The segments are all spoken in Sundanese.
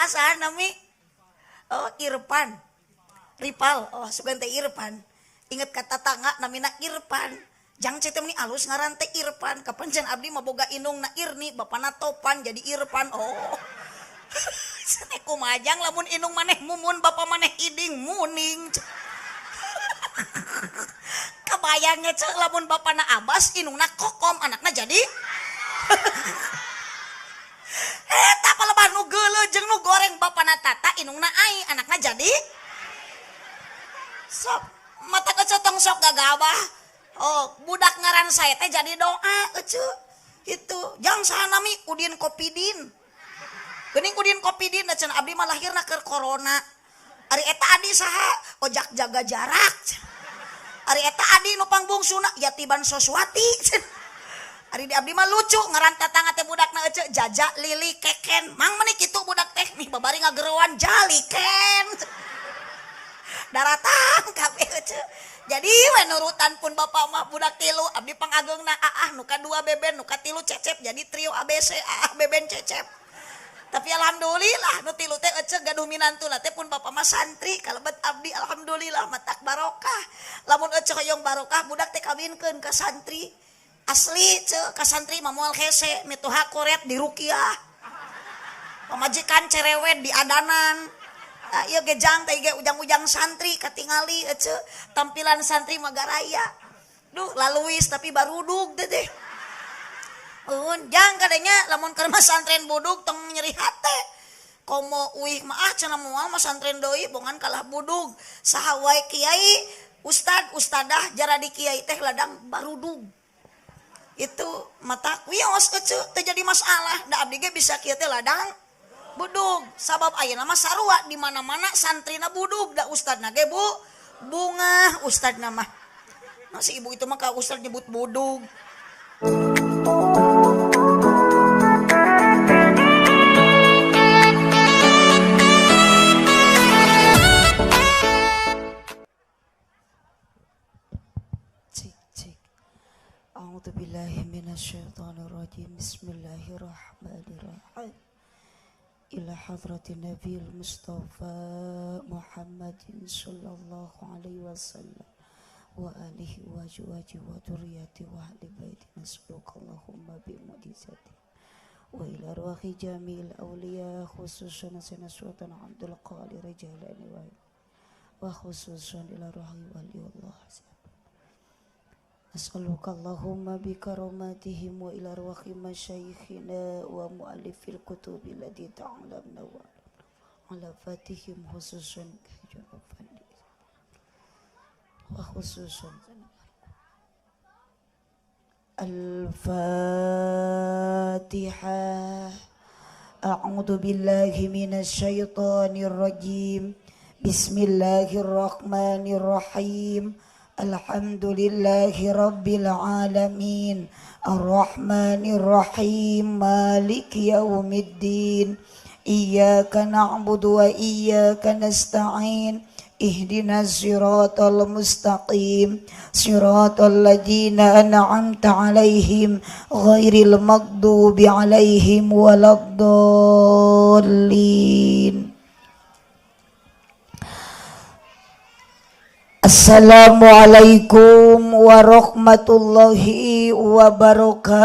Asa nami? Oh, Irfan. Ripal. Oh, sugan teh Irfan. Inget ka tatangga namina Irfan. Jang cete meni alus ngaran teh Irfan. Kapan jan abdi mah boga indungna Irni, bapana Topan jadi Irfan. Oh. Cenah kumaha jang lamun indung maneh mumun, bapa maneh iding muning. Kebayangnya cek lamun bapana Abbas, indungna Kokom, anakna jadi eta palebah nu geuleuh jeung nu goreng bapana Tata, indungna Ai, anakna jadi sok mata kecotong sok gagabah. Oh, budak ngaran saya teh jadi doa ece. Itu jang saha nami Udin Kopidin. Geuning Udin Kopidin cenah abdi mah lahirna keur corona. Ari eta adi saha? Ojak jaga jarak. Ari eta adi nu pangbungsuna Yatiban Soswati. Ari di abdi mah lucu ngaran tatangga teh budakna ece Jaja Lili Keken. Mang meuni kitu budak teh nih babari ngageroan Jaliken. Daratang kabeh ece. Jadi we nurutan pun bapak mah budak tilu abdi pangageungna aah nu kadua beben nu katilu cecep jadi trio ABC aah beben cecep. Tapi alhamdulillah nu tilu teh ece gaduh minantuna teh pun bapak mah santri kalebet abdi alhamdulillah matak barokah. Lamun ece hoyong barokah budak teh kawinkeun ka santri. Asli ce ka santri mah moal hese mituha koret di ruqyah. Pamajikan cerewet di adanan. Ah, ieu ge jang teh ge ujang-ujang santri katingali ece tampilan santri mah garaya. Duh laluis tapi barudug teh teh. Jang kadenya lamun keur masantren budug tong nyeri hate. Komo uih mah ah cenah moal masantren deui bongan kalah budug. Saha wae kiai, ustad, ustadah jaradi kiai teh ladang barudug. Itu mata wios ece teu jadi masalah. Da abdi ge bisa kieu teh ladang budug. Sabab ayeuna mah sarua di mana-mana santrina budug da ustadna ge bu bungah ustadna mah. Nah, si ibu itu mah ka ustad nyebut budug. Cik cik. A'udzu billahi minasyaitonir rajim. Bismillahirrahmanirrahim. Ila hadratin Nabi Mustafa Muhammadin sallallahu alaihi wasallam wa alihi wa azwajihi wa dzurriyyatihi wa ahli baiti nas'aluka Allahumma bi mu'jizati wa ila arwahi jami'il awliya khususan sayyidina Sultan Abdul Qadir Jailani wa khususan ila ruhi waliullah. Nas'aluka Allahumma bi karamatihim wa ila arwahi masyayikhina wa mu'allifil kutubi allati ta'lamna wa ala fatihim khususan wa khususan Al-Fatihah. A'udzu billahi minasyaitonir rajim. Bismillahirrahmanirrahim. Alhamdulillahi rabbil alamin. Arrahmanir rahim. Maliki yaumiddin. Iyyaka na'budu wa iyyaka nasta'in. Ihdinas siratal mustaqim. Siratal ladzina an'amta 'alaihim ghairil maghdubi 'alaihim waladdallin. Assalamualaikum warahmatullahi wabarakatuh.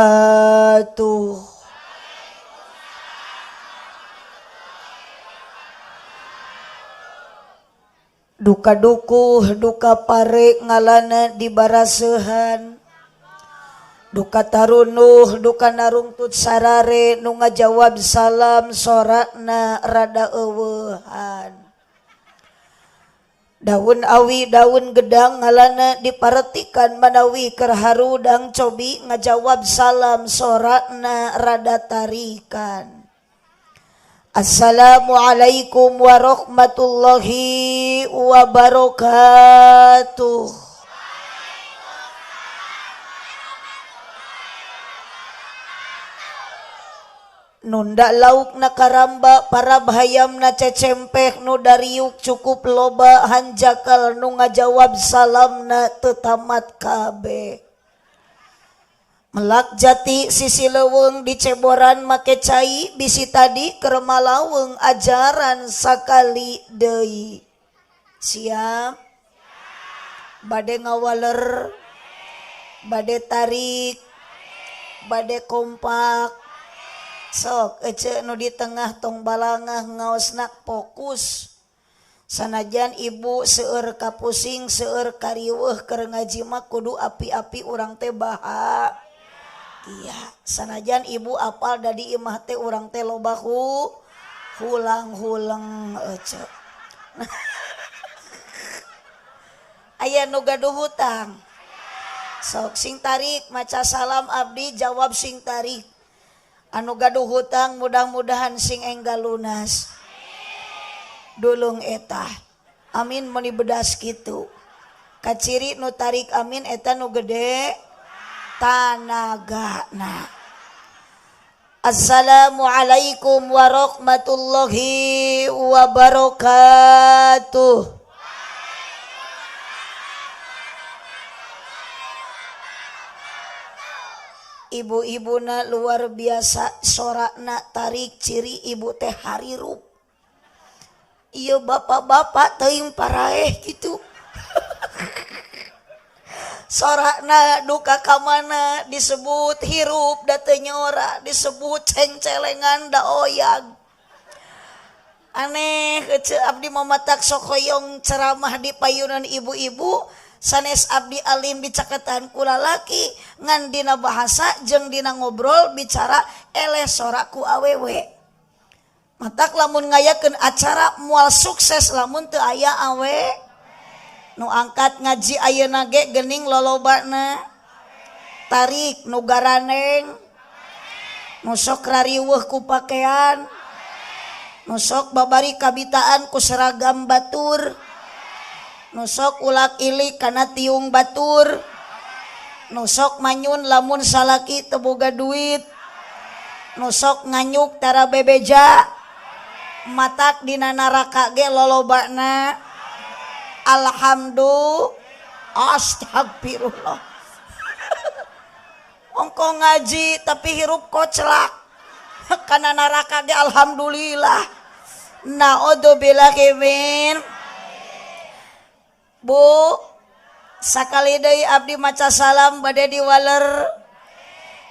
Duka dukuh, duka pare ngalana di barasehan. Duka tarunuh, duka narungtut sarare nu ngajawab salam sorakna rada eueuhan. Daun awi daun gedang ngalana diparetikan manawi keur harudang cobi ngajawab salam sorakna rada tarikan. Assalamualaikum warahmatullahi wabarakatuh. Nunda lauk na karamba para bahayam na cecempeh nu dariuk cukup loba hanjakal nu ngajawab salam na tetamat kabeh. Melak jati sisi leuweung diceboran make cai bisi tadi keur malaweng ajaran sakali deui. Siap? Bade ngawaler, bade tarik, bade kompak. Sok ece nu di tengah tong balangah ngaosna fokus. Sanajan ibu seueur kapusing seueur kariweuh keur ngaji mah kudu api-api urang teh bahagia. Sanajan ibu apal da di imah teh urang teh loba hulang-huleng ece. Aya nu gaduh hutang. Sok sing tarik maca salam abdi jawab sing tarik. Anu gaduh hutang mudah-mudahan sing enggal lunas. Dulung eta. Amin meuni bedas kitu. Kaciri nu tarik amin eta nu gede tanagana. Assalamualaikum warahmatullahi wabarakatuh. Ibu-ibuna luar biasa sorakna tarik ciri ibu teh harirup. Iya bapak-bapak teuing paraeh gitu. Sorakna duka ka mana disebut hirup da teu nyora, disebut cengcelengan da oyag. Aneh ece abdi mamatak sok hoyong ceramah di payunan ibu-ibu sanes abdi alim dicaketan ku lalaki ngan dina bahasa jeung dina ngobrol bicara eleh sorak ku awewe. Matak lamun ngayakeun acara moal sukses lamun teu aya awe. Nu angkat ngaji ayeuna ge geuning lolobana. Tarik nu garaneng. Nu sok rariweuh ku pakean. Nu sok babari kabitaan ku seragam batur. Nu sok ulak ilik kana tiung batur. Nu sok manyun lamun salaki teu boga duit. Nu sok nganyuk tara bebeja. Matak dina neraka ge lolobana. Alhamdulillah, astagfirullah. Ongko ngaji tapi hirup koclak. Kana neraka ge alhamdulillah. Naudzubillahi min. Bu, sakali deui abdi maca salam bade diwaler.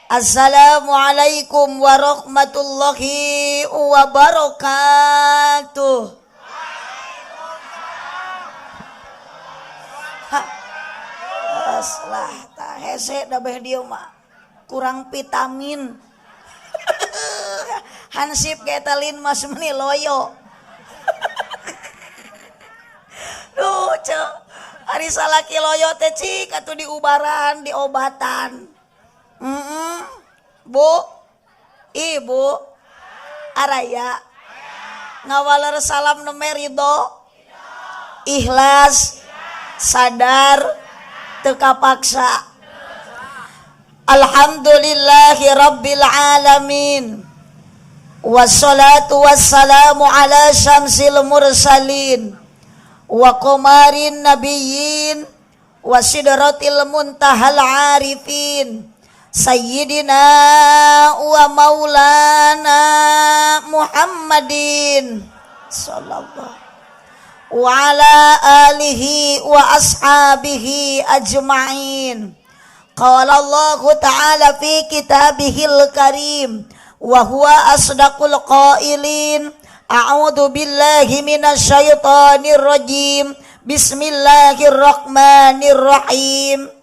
Assalamualaikum warahmatullahi wabarakatuh. Lah tah hese da beh dieu mah kurang vitamin. Hansip ge eta lin mas meuni loyo. Duh ceu, ari salaki loyo teh cik atuh diubaran, diobatan. Bu, ibu, araya ngawaler salam neme ridho, ikhlas, sadar, teu kapaksa. Alhamdulillahi rabbil alamin. Wassalatu wassalamu ala syamsil mursalin wa qamarin nabiyyin wa sidratil muntahal arifin sayyidina wa maulana Muhammadin sallallahu wa ala alihi wa ashabihi ajma'in. Qala Allahu ta'ala fi kitabihil karim wa huwa asdaqul qailin. A'udzu billahi minasyaitonir rajim. Bismillahirrahmanirrahim.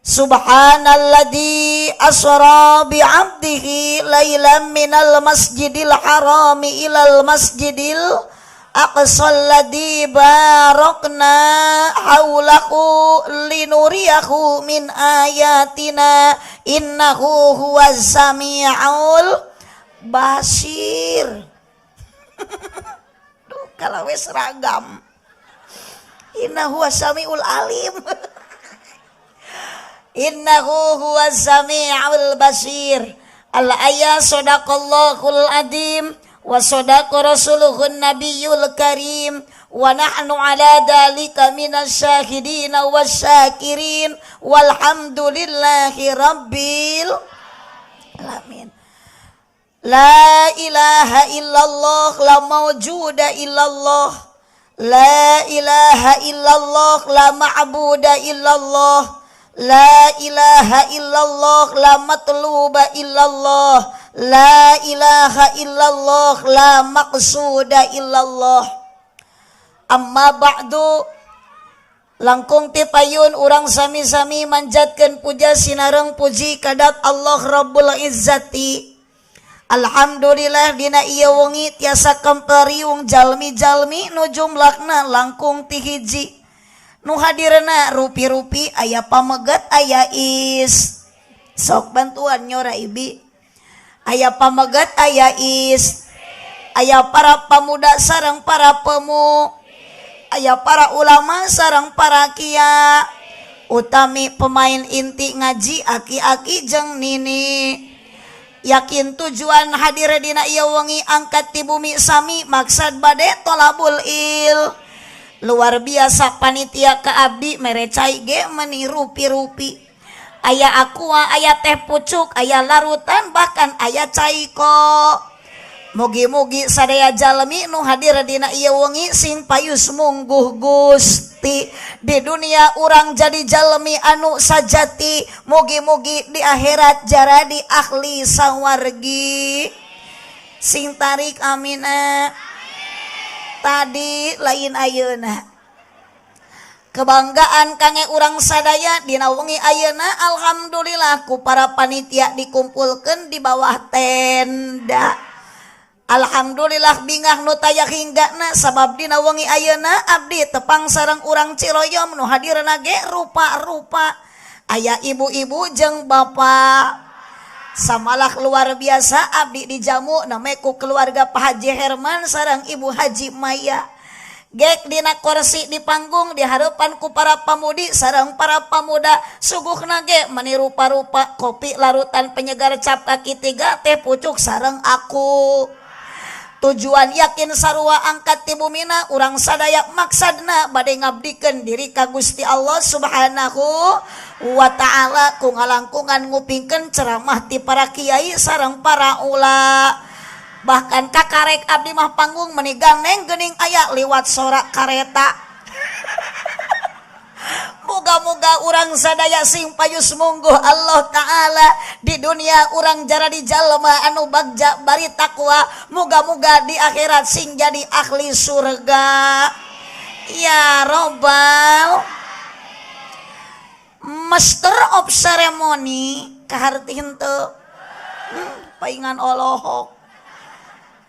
Subhanalladzi asra bi'abdihi lailan minal masjidil harami ilal masjidil aqsal ladzi barakna haulahu linuriyahu min ayatina innahu huwas samiul basir. Duh, kalau wes seragam. Innahu huwas samiul alim. Innahu huwas samiul basir. Al ayat sadaqallahul adim. Wa sadaqa rasuluhun nabiyul karim wa nahnu ala dalika minasyahidin wasyakirin walhamdulillahi rabbil alamin. La ilaha illallah la mawjuda illallah, la ilaha illallah la ma'buda illallah, la ilaha illallah la matluba illallah, la ilaha illallah la maqsuda illallah. Amma ba'du, langkung ti payun urang sami-sami manjatkeun puja sinareng puji kadat Allah Rabbul Izzati. Alhamdulillah dina ieu wengi tiasa kemperiung jalmi-jalmi nu jumlahna langkung ti hiji, nu hadirna rupi-rupi, aya pamegat aya is, sok bantuan nyora ibi, aya pamegat aya is, aya para pamuda sareng para pemu, aya para ulama sareng para kia, utami pemain inti ngaji aki-aki jeung nini. Yakin tujuan hadir dina ieu wengi angkat ti bumi sami maksad bade tolabul il. Luar biasa panitia ka abdi mere cai ge meni rupi-rupi, aya aqua, aya teh pucuk, aya larutan, bahkan aya cai ko. Mugi-mugi sadaya jalmi nu hadir dina ieu wengi sing payus mungguh Gusti. Di dunia urang jadi jalmi anu sajati, mugi-mugi di akhirat jaradi ahli sawargi. Sing tarik amina. Tadi lain ayeuna. Kebanggaan kange urang sadaya dina wengi ayeuna, alhamdulillah ku para panitia dikumpulkeun di bawah tenda. Alhamdulillah bingah nu taya hinggana sabab dina wengi ayeuna abdi tepang sareng urang Ciroyom nu hadirna ge rupa-rupa, aya ibu-ibu jeung bapak. Samalah luar biasa abdi dijamu name ku keluarga Pak Haji Herman sareng Ibu Haji Maya. Gek dina kursi di panggung di harapan ku para pamudi sareng para pamuda, suguhna ge meni rupa-rupa, kopi, larutan penyegar cap kaki tiga, teh pucuk sareng aku. Tujuan yakin sarua angkat ti bumina urang sadaya maksadna bade ngabdikeun diri ka Gusti Allah Subhanahu wa Ta'ala ku ngalangkungan ngupingkeun ceramah ti para kiai sareng para ula. Bahkan kakarek abdi mah panggung meni gandeng geuning aya liwat sorak kareta. Moga-moga urang sadaya sing payus mungguh Allah Ta'ala, di dunia urang jaradi jalma anu bagja bari takwa, moga-moga di akhirat sing jadi ahli surga ya robbal. Master of ceremony kaharti henteu? Paingan olohok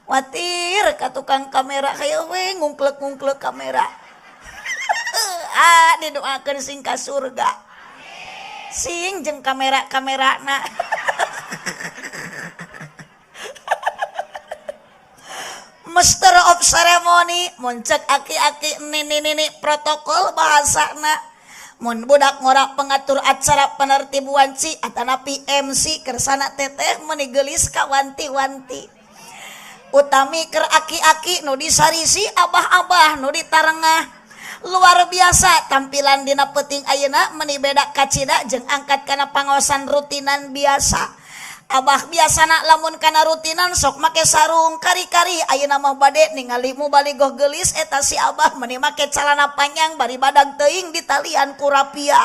watir ka tukang kamera kayak we ngungklek-ngungklek kamera. Ah, didoakeun sing ka surga sing jeung kamera-kamerana. Master of ceremony mun cek aki-aki nini-nini protokol bahasana, mun budak ngora pengatur acara penertib wanci atanapi MC kersana teteh meni geulis ka wanti-wanti, utami keur aki-aki nu disarisi, abah-abah nu ditarengah. Luar biasa tampilan dina peuting ayeuna meni beda kacida jeung angkat kana pangaosan rutinan biasa. Abah biasana lamun kana rutinan sok make sarung kari-kari, ayeuna mah bade ningali mubaligoh geulis eta si abah meni make calana panjang bari badag teuing ditalian ku rapia.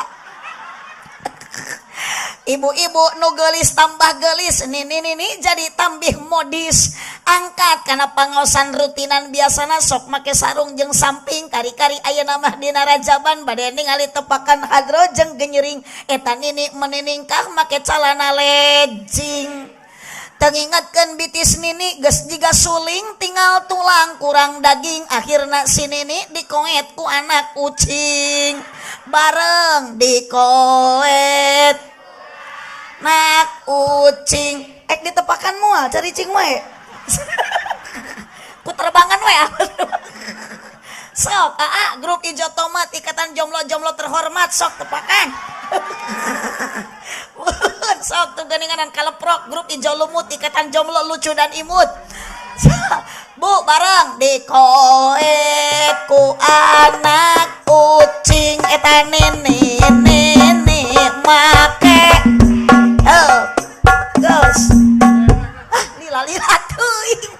Ibu-ibu nu geulis tambah geulis, nini-nini jadi tambih modis. Angkat kana pangaosan rutinan biasana sok make sarung jeung samping kari-kari, ayeuna mah dina rajaban bade ningali tepakan hadro jeung genyering eta nini meniningkah make calana legging. Tengingatkeun bitis nini geus jiga suling tinggal tulang kurang daging, akhirna si nini dikoet ku anak kucing bareng dikoet nak ucing. Ek ditepakan moal cari cing wae ku terbangan wae. Sok aa grup ijo tomat ikatan jomblo-jomblo terhormat sok tepakan. Sok tuh geninganan kaleprok grup ijo lumut ikatan jomblo lucu dan imut. Bu bareng dikoet ku anak kucing eta nene nene make heuh geus ah lila-lila teuing.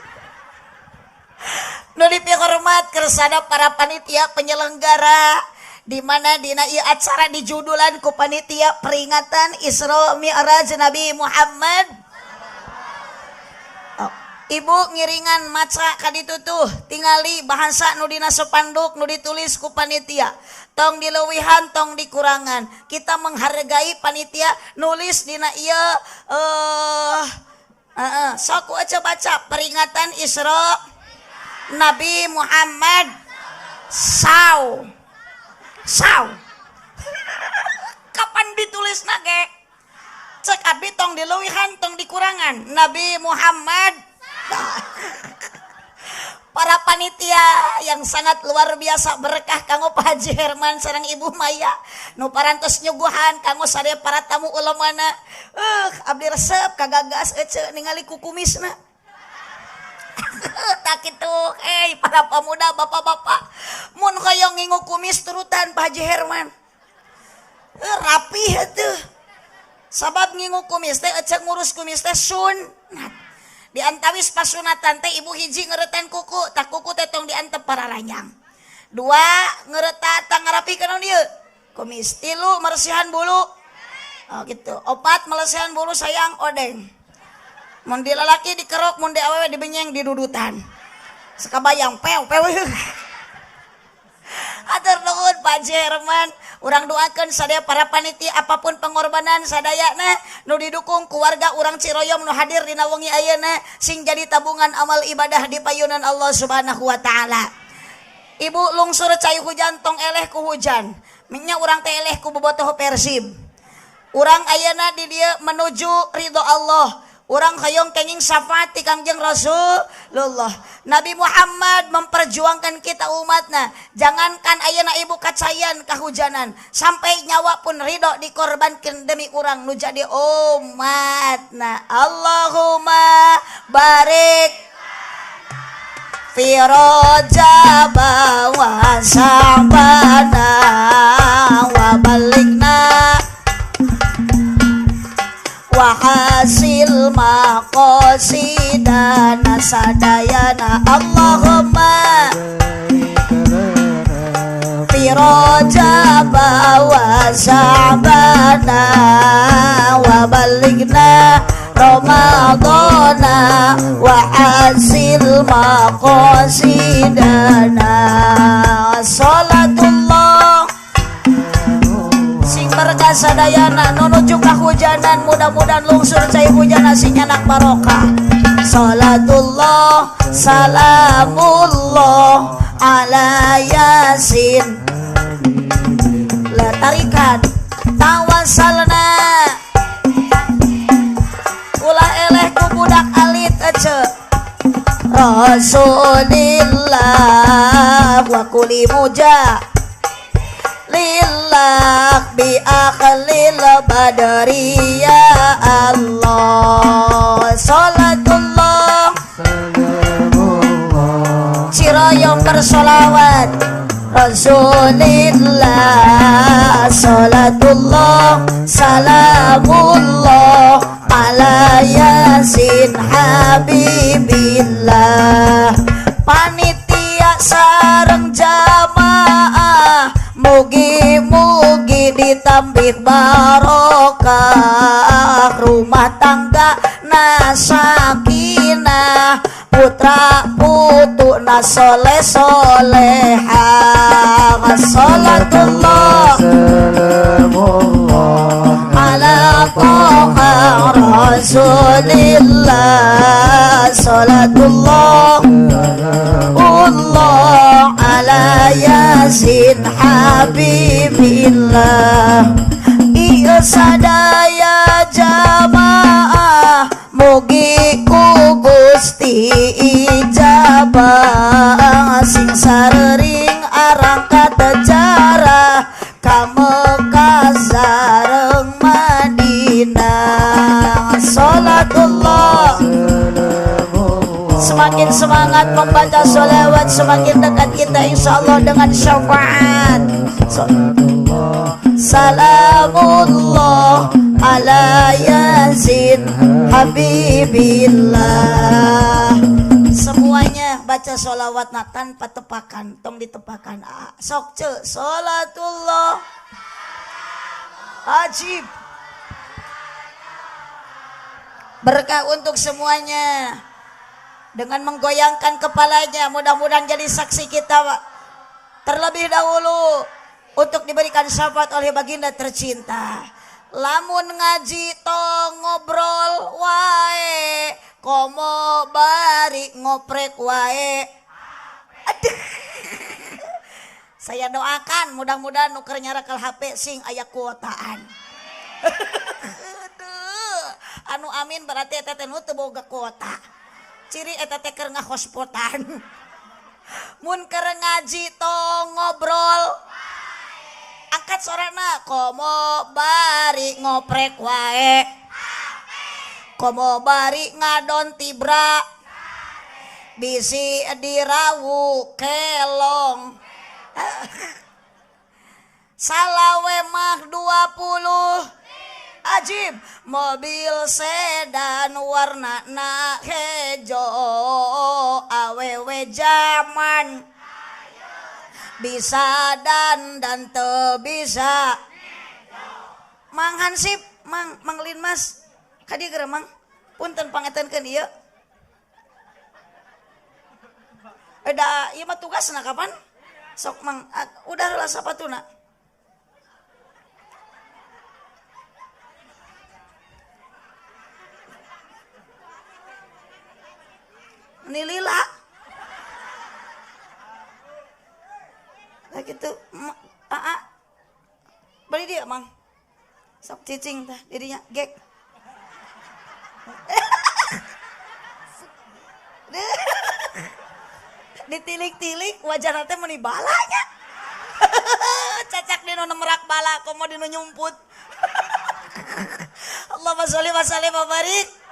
Nu dipihormat kersana para panitia penyelenggara di mana dina ieu acara dijudulan ku panitia peringatan Isra Mi'raj Nabi Muhammad. Oh, ibu ngiringan maca ka ditu tuh tingali bahasa nu dina sepanduk nu ditulis ku panitia, tong dileuwihan tong dikurangan. Kita menghargai panitia nulis dina ieu sok ku aja baca peringatan Isra Nabi Muhammad saw saw. Kapan ditulis ge cek abdi tong dileuwihan tong dikurangan Nabi Muhammad. Para panitia yang sangat luar biasa berkah kanggo Pak Haji Herman sareng Ibu Maya nu parantos nyuguhan kanggo sadaya para tamu ulamana. Abdi resep kagagas ece ningali kukumisna. Tak kitu para pemuda bapak-bapak mun hoyong ngingu kumis turutan Pak Haji Herman. Rapih atuh. Sabab ngingu kumis teh ece ngurus kumis teh sunat. Di antawis pasunatan teh ibu hiji ngeretan kuku, tak kuku teh tong diantep pararanyang. Dua ngereta tang ngarapikeun naon ieu? Kumis. Tilu meresihan bulu. Oh gitu. Opat melesihan bulu sayang odeng. Mun di lalaki dikerok, mun di awewe dibenyeng didudutan. Sekabayang pew pew. Atur nuhun Pak Haji Herman, urang doakeun sadaya para panitia apapun pengorbanan sadayana nu didukung keluarga urang Ciroyom nu hadir dina wengi ayeuna sing jadi tabungan amal ibadah di payunan Allah Subhanahu wa taala. Ibu lungsur cai hujan tong eleh ku hujan. Minya urang teh eleh ku bobotoh Persib. Urang ayeuna di dieu menuju ridho Allah. Urang hayong kenging syafaat ti Kangjeng Rasulullah. Nabi Muhammad memperjuangkan kita umatna. Jangankan ayeuna ibu kacayan kahujanan, sampai nyawa pun ridho dikorbankan demi urang nu jadi umatna. Allahumma barik fi Rajab wa Sya'bana wa baligna wa hasil maqasidana sadayana. Allahumma fi Rajab wa Sya'bana wa baligna Ramadana wa hasil maqasidana. Salatullah sing berkah sadayana nuju kahujanan, mudah-mudahan lungsur cai hujan sing nyanak barokah. Salatullah salamullah ala yasin. La tarikan tawasalna ulah eleh ku budak alit ece Rasulillah wa kuli muja lillah bi akhlil badri ya Allah. Salatullah salamullah Ciroyom bersolawat Rasulillah. Salatullah salamullah ala yasin habibillah. Panitia sareng jamaah mugi-mugi ditambih barokah, rumah tangga nasakinah, putra putu nasoleh soleha. Salatullah salamullah ala toha Rasulillah. Salatullah Allah ala yasin habibillah. Ieu sadaya jamaah mugi ku Gusti ijabah, sing sarering arangkat jarah ka Mekah sareng Madinah. Salatullah. Semakin semangat membaca sholawat semakin dekat kita insyaallah dengan syafaat. Salamullah ala Yasin Habibillah. Semuanya baca sholawat nah tanpa tepakan, tong ditepakan. Sok ce, sholatullah ajib. Berkah untuk semuanya. Dengan menggoyangkan kepalanya, mudah-mudahan jadi saksi kita Pak. Terlebih dahulu untuk diberikan syafaat oleh baginda tercinta. Lamun ngaji tong ngobrol wae, komo bari ngoprek wae. Aduh. Saya doakan mudah-mudahan nu keur nyarekel HP sing aya kuotaan. Aduh. Anu amin berarti eta teh nu teu boga kuota. Ciri eta teh keur ngahospotan. Mun keur ngaji tong ngobrol, angkat sorana komo bari ngoprek wae, komo bari ngadon tibra, bisi dirawu kelong. Salawe mah 20 ajib, mobil sedan warna na hejo, awewe jaman bisa dan teu bisa. Mang Hansip, Mang Mang Linmas, ka dieu geura Mang, punten pangetenkeun ieu. Da ieu mah tugasna kapan? Sok Mang, udah heula sapatuna. Ini lila. Nah gitu, aa, beli dia Mang, sok cicing tah dirinya gek. Ditilik-tilik wajah teh meni balanya. Cacak dinu nemerak bala, komo dinu nyumput. Allahumma sholli wa sallim wa barik.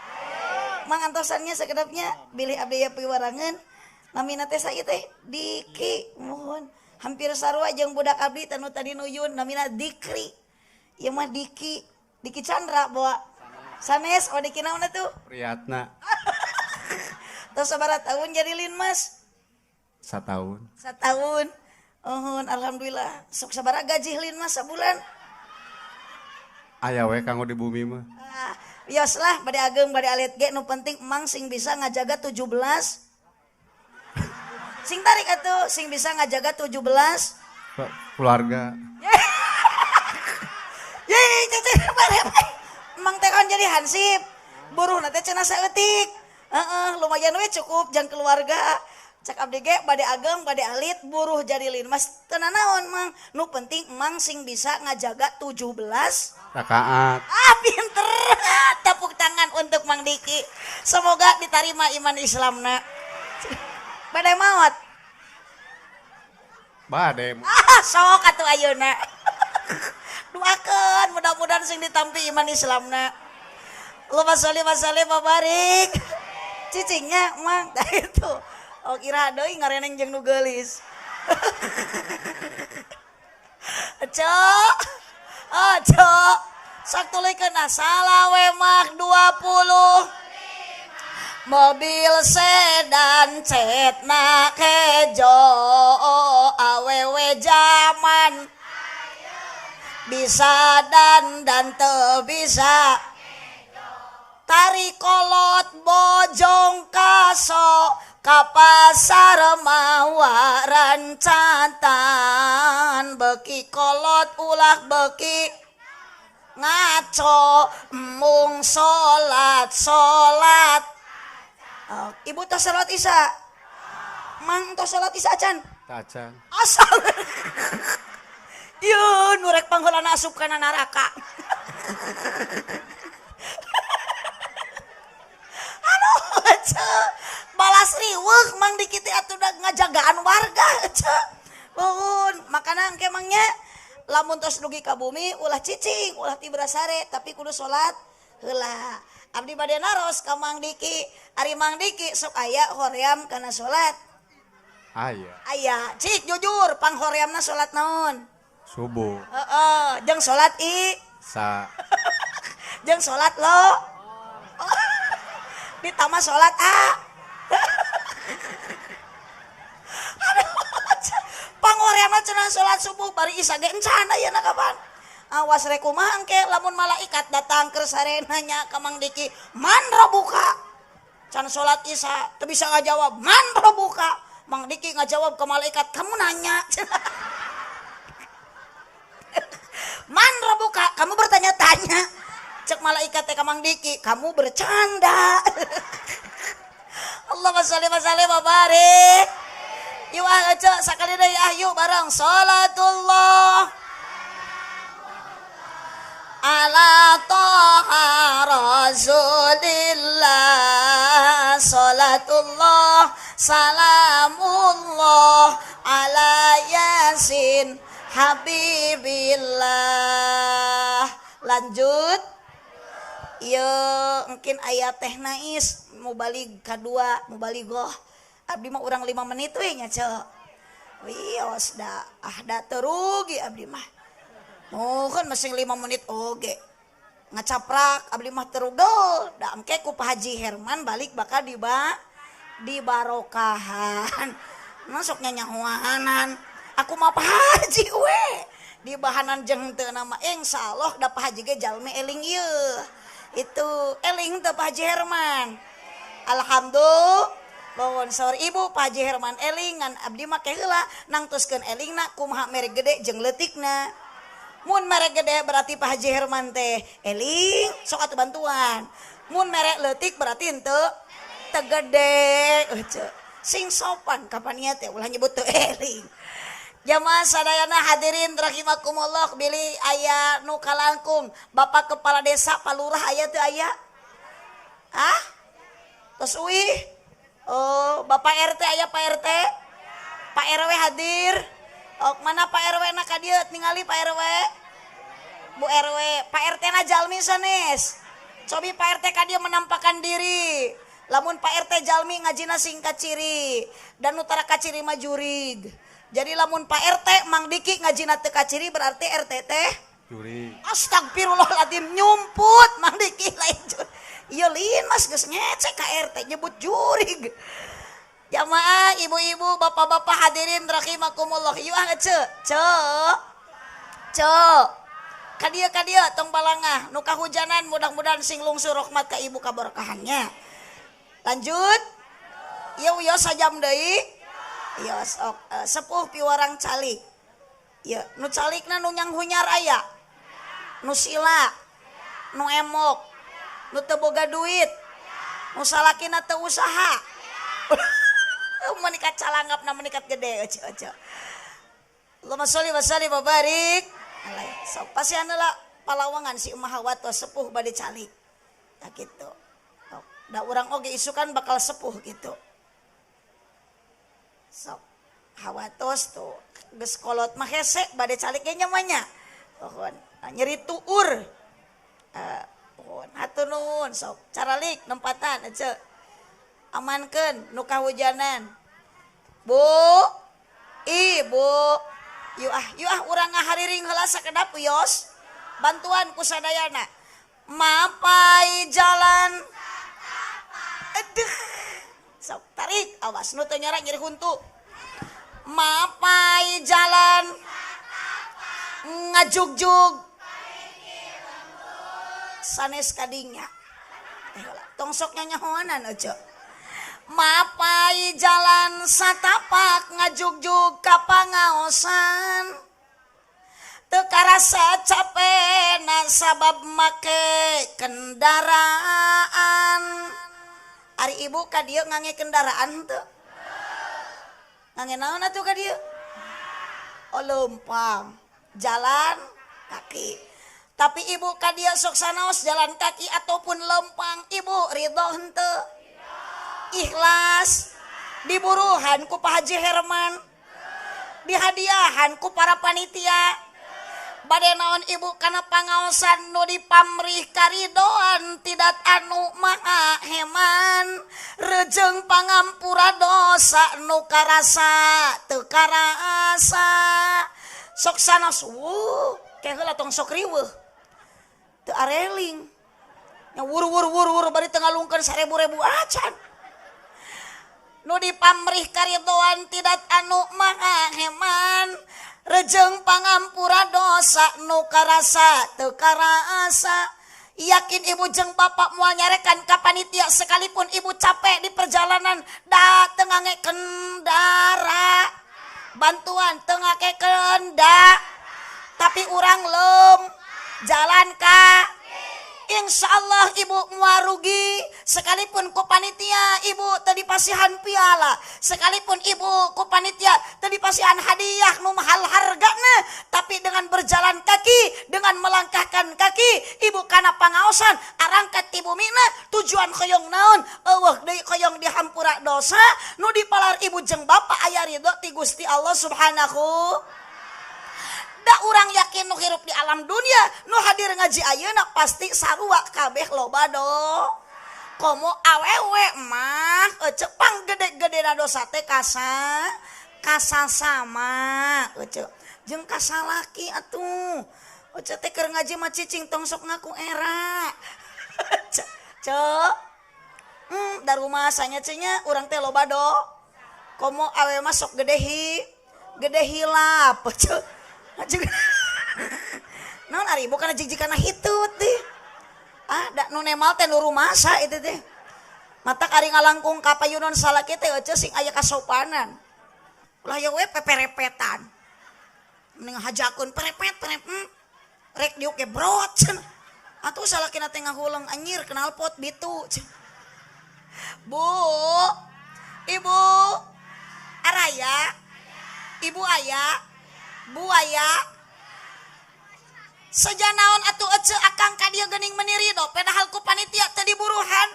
Mang antosannya sekedapnya bilih abdi ya piwarangan. Namina teh saya teh Diki, mohon. Hampir sarua jeung budak abdi tanu tadi nuyun namina Dikri. Ieu mah Diki, Diki Chandra bawa sanes oh Diki naon atuh? Priyatna. Tos sabaraha tahun jadi linmas? Satahun. Satahun. Uhun, alhamdulillah. Sok sabaraha gaji linmas sabulan? Aya we kanggo di bumi mah. Ah, wios lah bade ageng bade alit ge nu penting emang sing bisa ngajaga 17. Sing tarik atuh, sing bisa ngajaga 17 keluarga. Ye, cecek emang teh kan jadi hansip. Buruh na teh cenah saeutik. Heeh, lumayan we cukup jang keluarga. Cek abdi ge bade ageng bade alit buruh jadi linmas teu nanaon Mang. Nu penting emang sing bisa ngajaga 17 rakaat. Ah, pinter. Tepuk tangan untuk Mang Diki. Semoga diterima iman Islamna. Bade maot. Bade. Ah, sok atuh ayeuna. Doakeun mudah-mudahan sing ditampi iman Islamna. Allahumma sholli wa sallim wa barik. Cicingnya Mang tah itu. Oh kira deui ngareneng jeung nu geulis. Cok. Oh, cok. Sok tuluykeun salawe mah 20. Mobil sedan cetna kejo, awewe jaman bisa dan teu bisa. Tari kolot bojong kaso ka pasar mawaran cantan, beki kolot ulah beki ngaco, mung salat salat. Oh, ibu tos salat isya? Mang tos salat isya acan? Acan. Asal. Yeuh, nu rek pangheulana asup kana neraka. Aduh, ceu. Balas riweuh Mang Diki teh atuh da ngajagaan warga, ceu. Nuhun, makana engke mangnya lamun tos dugi ka bumi ulah cicing, ulah tibra sare, tapi kudu salat heula. Abdi bade naros ka Mang Diki, ari Mang Diki sok aya hoream kana salat. Aya. Aya, cik jujur panghoreamna salat naon? Subuh. Heeh, jeung salat i sa. Jeung salat lo. Ditambah salat a. Aduh, panghoreamna cenah salat subuh bari isa ge encan ayeuna kapan? Awas rek kumaha engke lamun malaikat datang keur sarenanya ka Mang Diki, man robuka. Can salat isya teu bisa ngajawab, man robuka. Mang Diki ngajawab ke malaikat, kamu nanya. Man robuka, kamu bertanya-tanya. Cek malaikat teh ka Mang Diki, kamu bercanda. Allahumma sholli wa sallim wa barik. Yuk ah ece sakali deui ah yuk bareng salatullah ala toha rasulillah salatullah salamullah ala yasin habibillah. Lanjut yuk mungkin ayat teh nais mubalig kadua mubaligoh abdi mah urang 5 menit we nya ceu wios da ah da teu rugi abdi mah. Mohon masing 5 menit oge ngacaprak abdi mah terugel da engke ku Pak Haji Herman balik bakal di barokahan masuk nyanyahoanan aku mah Pak Haji we di bahanan jeung teu nama insyaallah da Pak Haji ge jalmi eling ieu itu eling teu Pak Haji Herman. Alhamdulillah mohon saur ibu Pak Haji Herman eling ngan abdi mah ke heula nangtuskeun elingna kumaha mere gede jeung leutikna. Mun merek gede berarti Pak Haji Herman teh eling sok atuh bantuan. Mun merek leutik berarti henteu teu gede. Sing sopan kapan ieu teh ulah nyebut teu eling. Jamaah sadayana hadirin rahimakumullah bilih aya nu kalangkung Bapak Kepala Desa Pak Lurah aya teu aya? Hah? Tos uih? Oh, Bapak RT aya Pak RT? Pak RW hadir? Oh, mana Pak RW na ka dieu ningali Pak RW? Bu RW, Pak RT na jalmi sanes. Cobi Pak RT ka dieu menampakkan diri. Lamun Pak RT jalmi ngajina singkat ciri dan nu tara kaciri mah jurig. Jadi lamun Pak RT Mang Diki ngajina teu kaciri berarti RT teh jurig. Astagfirullahaladzim nyumput Mang Diki lain jurig. Ieu lin mas geus ngecek ka RT nyebut jurig. Jamaah, ibu-ibu, bapak-bapak hadirin rahimakumullah. Yuk ah ce, ce, ce. Kadieu kadieu tong balangah nu kahujanan mudah-mudahan sing lungsur rahmat ka ibu kaberkahannya. Lanjut. Yeuh yeuh sajam deui. Yeuh sok sepuh piwarang calik. Yeuh nu calikna nu nyanghunyar aya. Nu sila, nu emok, nu teu boga duit, nu salakina teu usaha. Menikat calanggapna menikat gede oce oce. Allahumma sholli wa sallim wa barik alaihi. Sok pasihan heula palawangan si Umah Hawa tos sepuh bade calik. Tah kitu. Da urang oge isukan bakal sepuh gitu. Sok Hawa tos tuh geus kolot mah hese bade calik ge nya mah nya. Pohon nyeri tuur. Pohon hatur nuhun sok caralik nempatan ece. Amankeun nu kahujanan. Bu, ibu, yuk ah urang ngahariring heula sakedap wios. Bantuan ku sadayana. Mapai jalan. Aduh. Sok tarik awas nu teu nyara nyeri huntu. Mapai jalan. Ngajugjug. Sanes kadinya. Tong sok nyanyahoanan ojo. Mapai jalan satapak ngajugjug ka pangaosan. Teu karasa capena sabab make kendaraan. Ari ibu ka dieu ngange kendaraan teu? Ngange naon atuh ka dieu? Oh leumpang, jalan kaki. Tapi ibu ka dieu sok sanaos jalan kaki ataupun leumpang, ibu ridho henteu? Ikhlas diburuhan ku Pak Haji Herman, dihadiahan ku para panitia, Bade naon ibu kana pangaosan nu dipamrih karidoan tidak anu maha heman rejeng pangampura dosa nu karasa teu karasa sok sanos wuh ke heula tong sok riweuh teu areling nya wur wur wur wur bari teu ngalungkeun sarebu-rebu acan nu dipamrih karidoan tidak anu maha heman rejeng pangampura dosa nu karasa teu karasa. Yakin ibu jeung bapak moal nyarekan ka panitia sekalipun ibu capek di perjalanan da teu ngangge kendara bantuan teu ngake kenda tapi urang lem jalan ka insya Allah ibu moal rugi sekalipun ku panitia ibu teu dipasihan piala sekalipun ibu ku panitia teu dipasihan hadiah nu mahal hargana tapi dengan berjalan kaki dengan melangkahkan kaki ibu kana pangaosan arangkat ti bumina tujuan hoyong naon eueuh deui hoyong dihampura dosa nu dipalar ibu jeung bapak aya ridho ti Gusti Allah Subhanahu. Da urang yakin nu hirup di alam dunia nu hadir ngaji ayeuna pasti sarua kabeh loba do komo awewe mah ece pang gede-gedena dosa teh kasa kasasama ece jeung kasalaki atuh ece teh keur ngaji mah cicing tong sok ngaku era ce da rumasanya ce nya urang teh loba do komo awewe mah sok gede gede hilap ece naon ari bukan jig-jigana hitut deh ah da nu nemal teh nu rumasa itu teh mata kari ngalangkung ka payunon salaki teh euceu sing aya kasopanan ulah ye we peperepetan mending hajakeun perepet perepet rek diuk ge brot cenah atuh salakina teh ngahuleng anjir knalpot bitu bu ibu araya ibu aya buaya sejanaon atuh ece akang ka dieu geuning meuni ridho padahal ku panitia teu diburuhan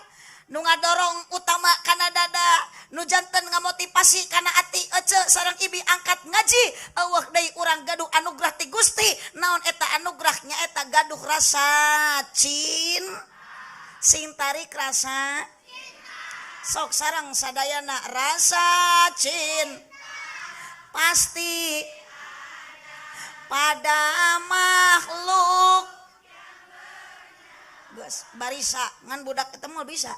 nu ngadorong utama kana dada nu janten ngamotivasi kana ati ece sareng ibi angkat ngaji eueuh deui urang gaduh anugerah ti Gusti naon eta anugerah nyaeta gaduh rasa cin sing tarik rasa sok sareng sadayana rasa cin pasti pada makhluk geus barisa ngan budak ketemu bisa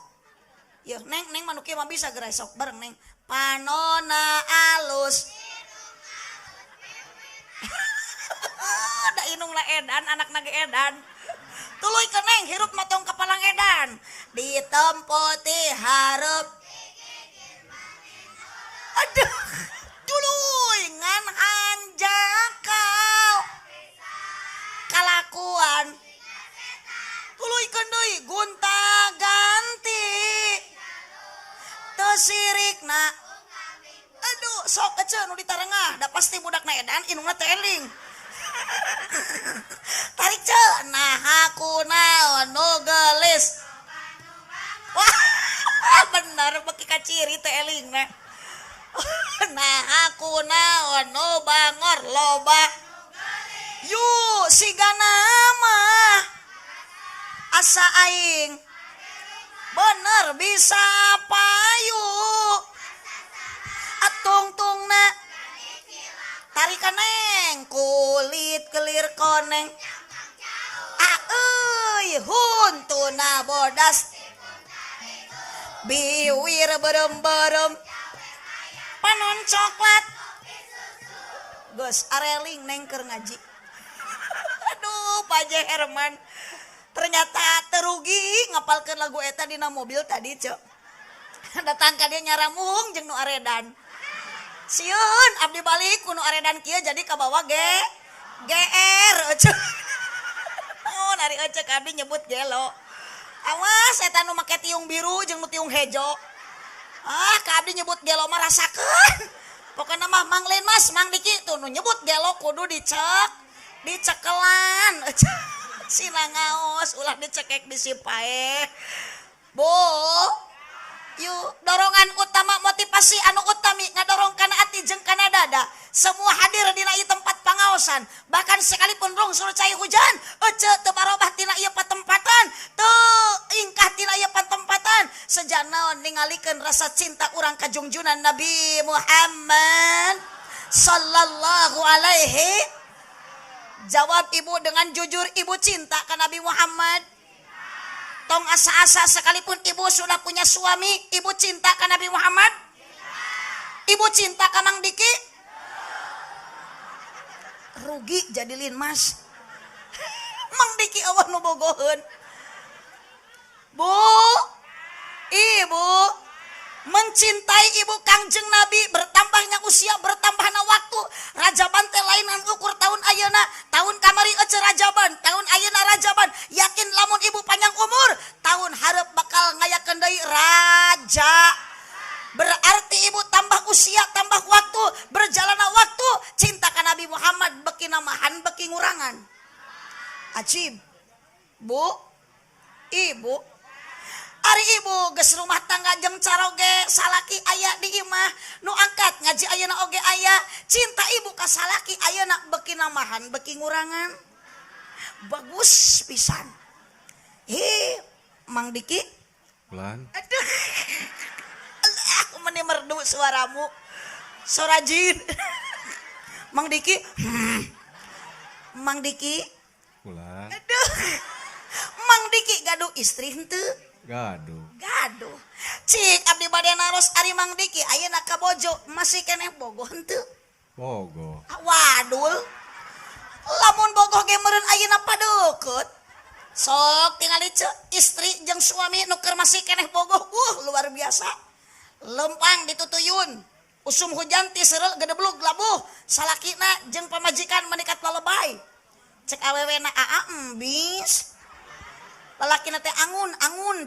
yeuh neng neng manu kieu mah bisa geura sok bareng neng panona alus da inungna edan anakna ge edan tuluy ke neng hirup mah tong kapalang edan ditempo ti hareup aduh tuluy ngan hanjakal kalakuan tuluykeun deui gonta ganti teu sirikna aduh sok ece nu ditarengah da pasti budakna edan indungna teh eling tarik ce nah aku naon nu geulis wah bener beki kaciri teh elingna nah aku naon nu bangor loba yuk siga nama asa aing bener bisa payu atungtungna tarikan neng kulit kelir koneng aeuy huntuna bodas biwir berem-berem panon coklat geus areling neng keur ngaji. Aduh Pak J. Herman ternyata terugi ngapalkeun lagu eta dina mobil tadi cek datang ka dia nyaramung jeung nu aredan sieun abdi balik ku nu aredan kieu jadi kabawa G GR cek naon ari ecek abdi nyebut gelo awas eta nu make tiung biru jeung nu tiung hejo ah ka abdi nyebut gelo mah rasakeun pokona mah Mang Lin Mas Mang Diki tuh nu nyebut gelo kudu dicek dicekelan sina ngaos ulah dicekek bisi paeh bu yuk dorongan utama motivasi anu utami ngadorong kana ati jeung kana dada semua hadir dina ieu tempat pangaosan bosan. Bahkan sekalipun rungsur cai hujan, ece teu barobah tina ieu patempatan, teu ingkah tina ieu patempatan. Sejak naon ningalikeun rasa cinta urang ka junjunan Nabi Muhammad sallallahu alaihi. Jawab ibu dengan jujur, ibu cinta ka Nabi Muhammad. Tong asa-asa sekalipun ibu sudah punya suami, ibu cinta ka Nabi Muhammad? Ibu cinta ka Mang Diki? Rugi jadi linmas. Mang Diki awah nu bogoheun. Bu, ibu mencintai ibu Kangjeng Nabi, bertambahnya usia, bertambahnya waktu. Rajaban teh lain ngan ukur tahun ayeuna, tahun kamari ece rajaban, tahun ayeuna rajaban. Yakin lamun ibu panjang umur, tahun hareup bakal ngayakeun deui raja. Berarti ibu tambah usia, tambah waktu, berjalannya waktu, cinta ka Nabi Muhammad beki namahan, beki ngurangan. Ajib. Bu, ibu, ari ibu geus rumah tangga jeung caroge salaki aya di imah, nu angkat ngaji ayeuna oge aya, cinta ibu ka salaki ayeuna beki namahan, beki ngurangan. Bagus pisan. Hi, Mang Diki. Bulan. Aduh. Aku meni merdu suaramu. Sorajin. Mang Diki. Mang Diki. Bulan. Aduh. Mang Diki gaduh istri henteu? Gaduh. Gaduh. Cik abdi bade naros ari Mang Diki ayeuna ka bojo masih keneh bogoh henteu? Bogoh. Wadul. Lamun bogoh ge meureun ayeuna padeukeut. Sok tingali ceu istri jeung suami nu keur masih keneh bogoh, luar biasa. Lempang ditutuyun. Usum hujan ti seureuh gedeblug labuh. Salakina jeung pamajikan menikat lalebay. Cek awewena aa embis. Lalakina teh angun angun.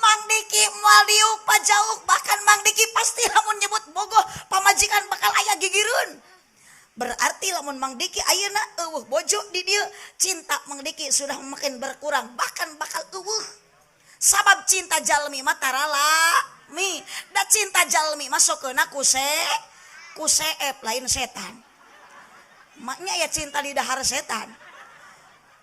Mang Diki moal diuk pajauk, bahkan Mang Diki pasti lamun nyebut bogoh pamajikan bakal aya gigireun. Berarti lamun Mang Diki ayeuna eueuh bojo di dieu, cinta Mang Diki sudah makin berkurang, bahkan bakal eueuh. Sabab cinta jalmi mah taralami, da cinta jalmi mah sokeuna ku seep lain setan. Maknya ya cinta di dahar setan.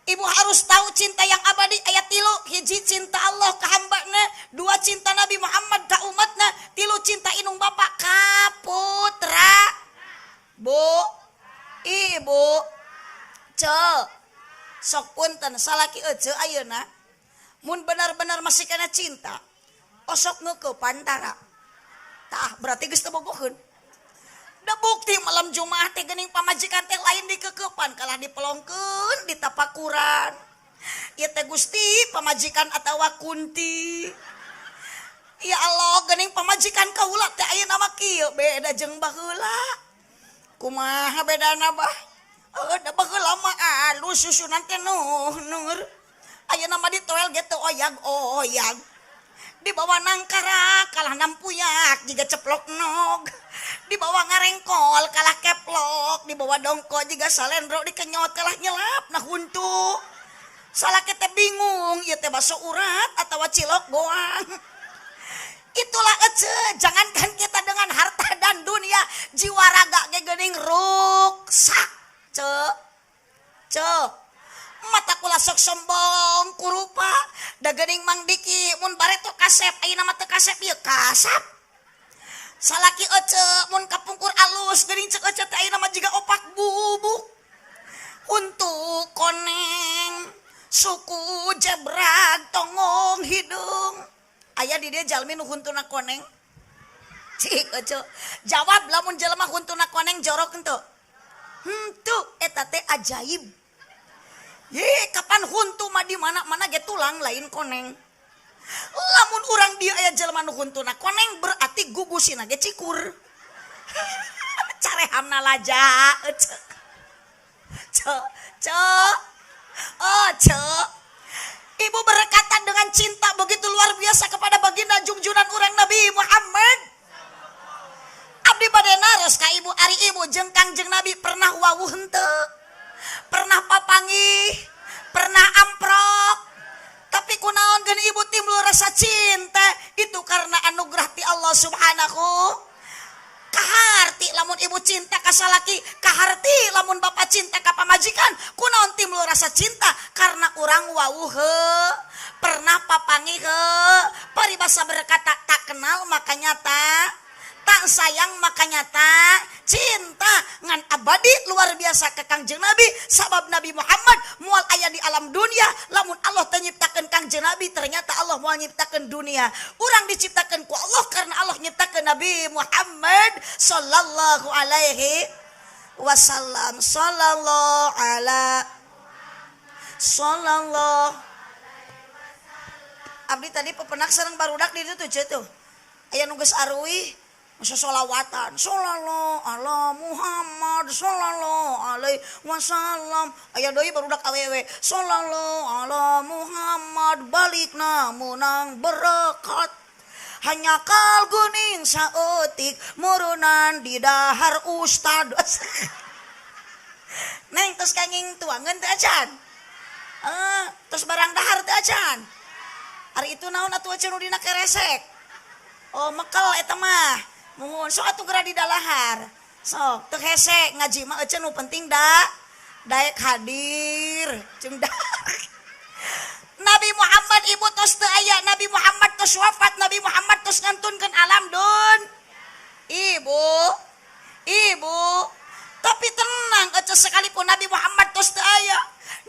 Ibu harus tahu cinta yang abadi ayat 3, hiji cinta Allah ka hambana, 2 cinta Nabi Muhammad ka umatna, 3 cinta inung bapak ka putra. Bu, ibu, ce, sok punten salaki ece ayeuna mun benar-benar masih kena cinta, osok ngeukepan tara. Tah berarti geus teu bogoheun. Da bukti malam Jumat teh geuning pamajikan teh lain dikekepan kalah dipelongkeun ditapakuran. Ieu teh Gusti pamajikan atawa kunti. Ya Allah geuning pamajikan kaula teh ayeuna mah kieu beda jeung baheula. Kumaha bedana bah? Da baheula mah alus susunan teh nur. Ayeuna mah ditoel ge teu oyag-oyag. Dibawa nangkara kalah nampuyak jiga ceplok nog. Dibawa ngarengkol kalah keplok, dibawa dongko jiga salendro dikenyot kalah nyelap nah huntu. Salah kita bingung, ieu teh baso urat atawa cilok goang. Itulah ece, jangankan kita dengan harta dan dunia, jiwa raga ge geuning ruksak. Ce, ce. Mata kula sok sombong kurupa, da geuning Mang Diki mun bareto kasep, ayeuna mah teu kasep ieu kasap. Salaki ece mun kapungkur alus geuning ceuk ece teh ayeuna mah jiga opak bubuk. Untuk koneng, suku jebrag, tongong hidung. Aya di dieu jalmi nu huntuna koneng. Cik ece, jawab lamun jelema huntuna koneng jorok henteu? Henteu, eta teh ajaib. Ye, kapan huntu mah di mana-mana ge tulang lain koneng. Lamun urang dia aya jelema nu huntuna koneng berarti gugusina ge cikur. Carehamna laja. Ce. Ce, ce. Oh, ce. Ibu berkata dengan cinta begitu luar biasa kepada baginda junjunan urang Nabi Muhammad. Abdi bade naros ka ibu ari ibu jeung Kangjeng Nabi pernah wawuh henteu? Pernah papanggih, pernah amprok. Tapi kunaon geun ibu timbul rasa cinta itu karena anugerah ti Allah Subhanahu. Kaharti lamun ibu cinta ka salaki kaharti lamun bapak cinta ka pamajikan kunaon timbul rasa cinta karena urang wawuh pernah papangi paribasa berkata tak kenal makanya tak sayang makanya tak cinta ngan abadi luar biasa ke Kangjeng Nabi sabab Nabi Muhammad mual aya di alam dunia lamun Allah teu nyiptakeun Kangjeng Nabi ternyata Allah moal nyiptakeun dunia. Urang diciptakeun ku Allah karena Allah nyiptakeun Nabi Muhammad sallallahu alaihi wasallam. Sallallahu ala sallallahu. Abdi tadi pepenak sareng barudak di ditu tuh aya nu geus aruih solawatan sallallahu ala Muhammad sallallahu alaihi wasallam aya deui barudak awewe sallallahu ala Muhammad balikna meunang berkat hanya kal guning saeutik murunan di dahar ustad. Neng tos kanging tuangeun teu acan tos barang dahar teu acan ari itu naon atuh acan nu dina keresek oh mekel eta mah muhun sok atuh geura di dalahar sok teu hese ngaji mah eceun nu penting da daek hadir jeung dahar. Nabi Muhammad ibu tos teu aya, Nabi Muhammad tos wafat, Nabi Muhammad tos ngantunkeun alam dun. Ibu, ibu, tapi tenang ece sekalipun Nabi Muhammad tos teu aya,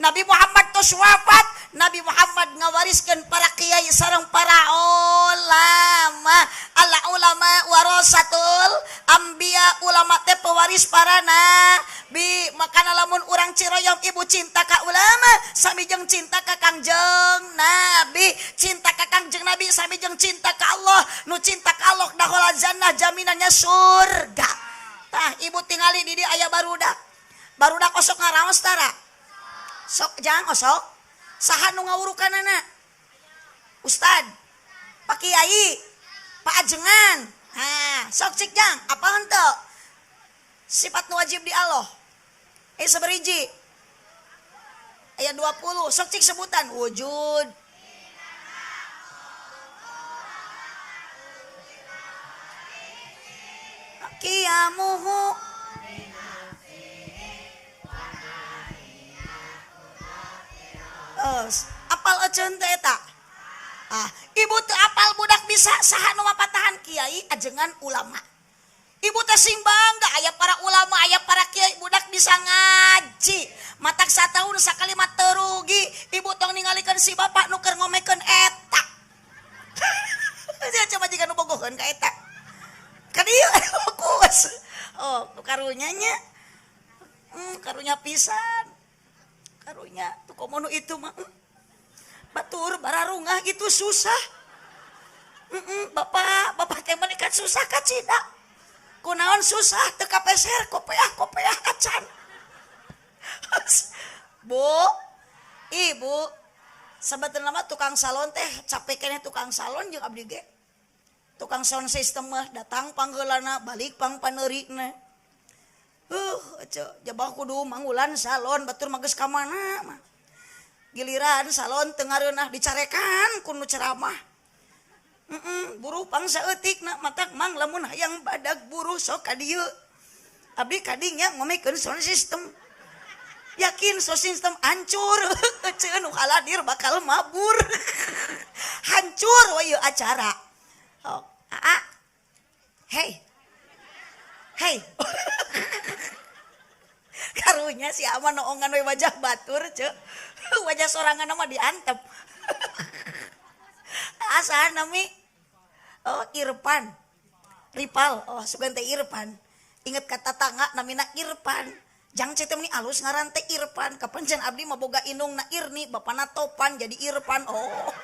Nabi Muhammad tos wafat, Nabi Muhammad ngawariskeun para kiai sareng para ulama. Ala ulama warasatul anbiya, ulama teh pewaris para nabi. Makana lamun urang Ciroyom ibu cinta ka ulama sami jeung cinta ka Kangjeng Nabi, cinta ka Kangjeng Nabi sami jeung cinta ka Allah. Nu cinta ka Allah dakhala jannah, jaminannya surga. Tah ibu tingali di dieu aya barudak. Barudak osok ngaraos tara? Sok jang osok. Saha nu ngawurukanana? Ustad, Pak Kiai, Pak Ajengan. Ha, sok cik jang, apa henteu? Sifat nu wajib di Allah. Sabariji. Ayat 20, sok cik sebutan wujud. Qiyamuhu apal eceun teh eta. Ah, ibu teu apal budak bisa saha nu mapatahan kiai ajengan ulama. Ibu teh sing bangga aya para ulama, aya para kiai, budak bisa ngaji. Matak sataun sakali mah teu rugi. Ibu tong ningalikeun si bapak nu keur ngomekeun eta. Coba jiga nu bogoheun ka eta. Ka dieu fokus. Oh, karunya nya. Karunya pisan. Karunya tuh komo nu itu mah. Batur bararungah itu susah. Bapak, bapak teh meuni kan susah kacida. Kunaon susah teu kapeser kopeah-kopeah acan. Bu, ibu, sabenerna mah tukang salon teh capek keneh tukang salon jeung abdi ge. Tukang sound system mah datang panggeulana balik pang paneurina. Jabah kudu manggulan salon batur mah geus ka mana mah. Giliran salon teu ngareunah dicarekan ku nu ceramah. Buruh pang saeutikna matak mang lamun hayang badag buruh sok ka dieu. Abdi kadinya ngomekeun sound system. Yakin sound system hancur. Eceun nu haladir bakal mabur. Hancur we ieu acara. Oh, aa. Hey. Hey. Karunya si ama noongan we wajah batur ceu. Wajah sorangan mah diantep. Asa nami oh Irfan. Ripal, oh sugan teh Irfan. Inget ka tatangga namina Irfan. Jang cete meni alus ngaran teh Irfan. Kapan jan abdi mah boga indungna Irni, bapana Topan jadi Irfan. Oh.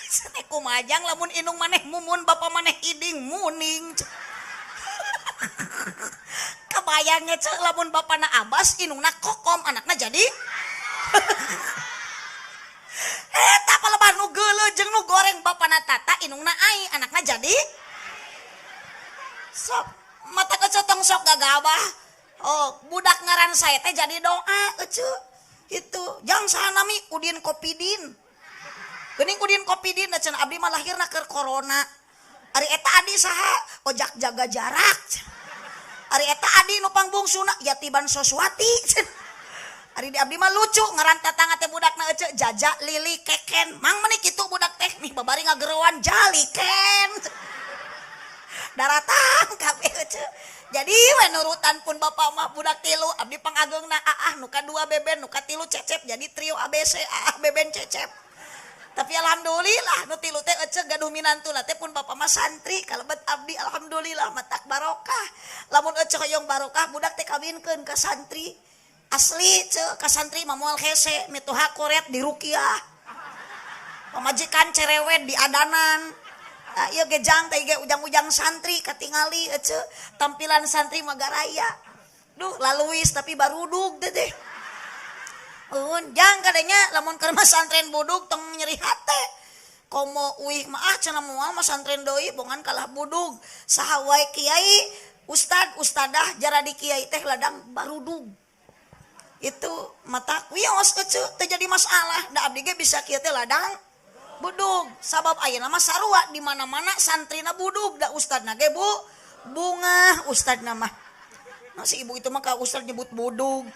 Sene kumajang lamun indung maneh mumun, bapa maneh iding muning. Kebayangnya cek lamun bapana Abbas, indungna Kokom, anakna jadi eta palebah nu geuleuh jeung nu goreng bapana Tata, indungna Ai, anakna jadi sok mata kecotong sok gagabah. Oh, budak ngaran saya teh jadi doa ece. Itu jang saha nami Udin Kopidin. Geuning Udin Kopidin cenah abdi mah lahirna keur corona. Ari eta adi saha? Ojak jaga jarak. Ari eta adi nu pangbungsuna Yatiban Soswati. Ari di abdi mah lucu ngaran tatangga teh budakna ece Jaja Lili Keken. Mang meuni kitu budak teh nih babari ngageroan Jaliken. Daratang kabeh ece. Jadi we nurutan pun bapak mah budak tilu abdi pangageungna aah nu kadua Beben nu katilu Cecep jadi trio ABC aah Beben Cecep. Tapi alhamdulillah nu tilu teh ece gaduh minantuna teh pun bapak mah santri kalebet abdi alhamdulillah matak barokah. Lamun ece hoyong barokah budak teh kawinkeun ka santri. Asli ce ka santri mah moal hese mituha koret di rukiah. Pamajikan cerewet di adanan. Ah, ieu ge jang teh ge ujang-ujang santri katingali ece tampilan santri mah garaya. Duh laluis tapi barudug teh teh. Jang kadenya lamun keur masantren budug tong nyeri hate. Komo uih mah ah cenah moal masantren deui bongan kalah budug. Saha wae kiai, ustad, ustadah jaradi kiai teh ladang barudug. Itu mata wios ece teh jadi masalah. Da abdi ge bisa kieu teh ladang budug. Sabab ayeuna mah sarua di mana-mana santrina budug da ustadna ge bu bungah ustadna mah. Nah, si ibu itu mah ka ustad nyebut budug.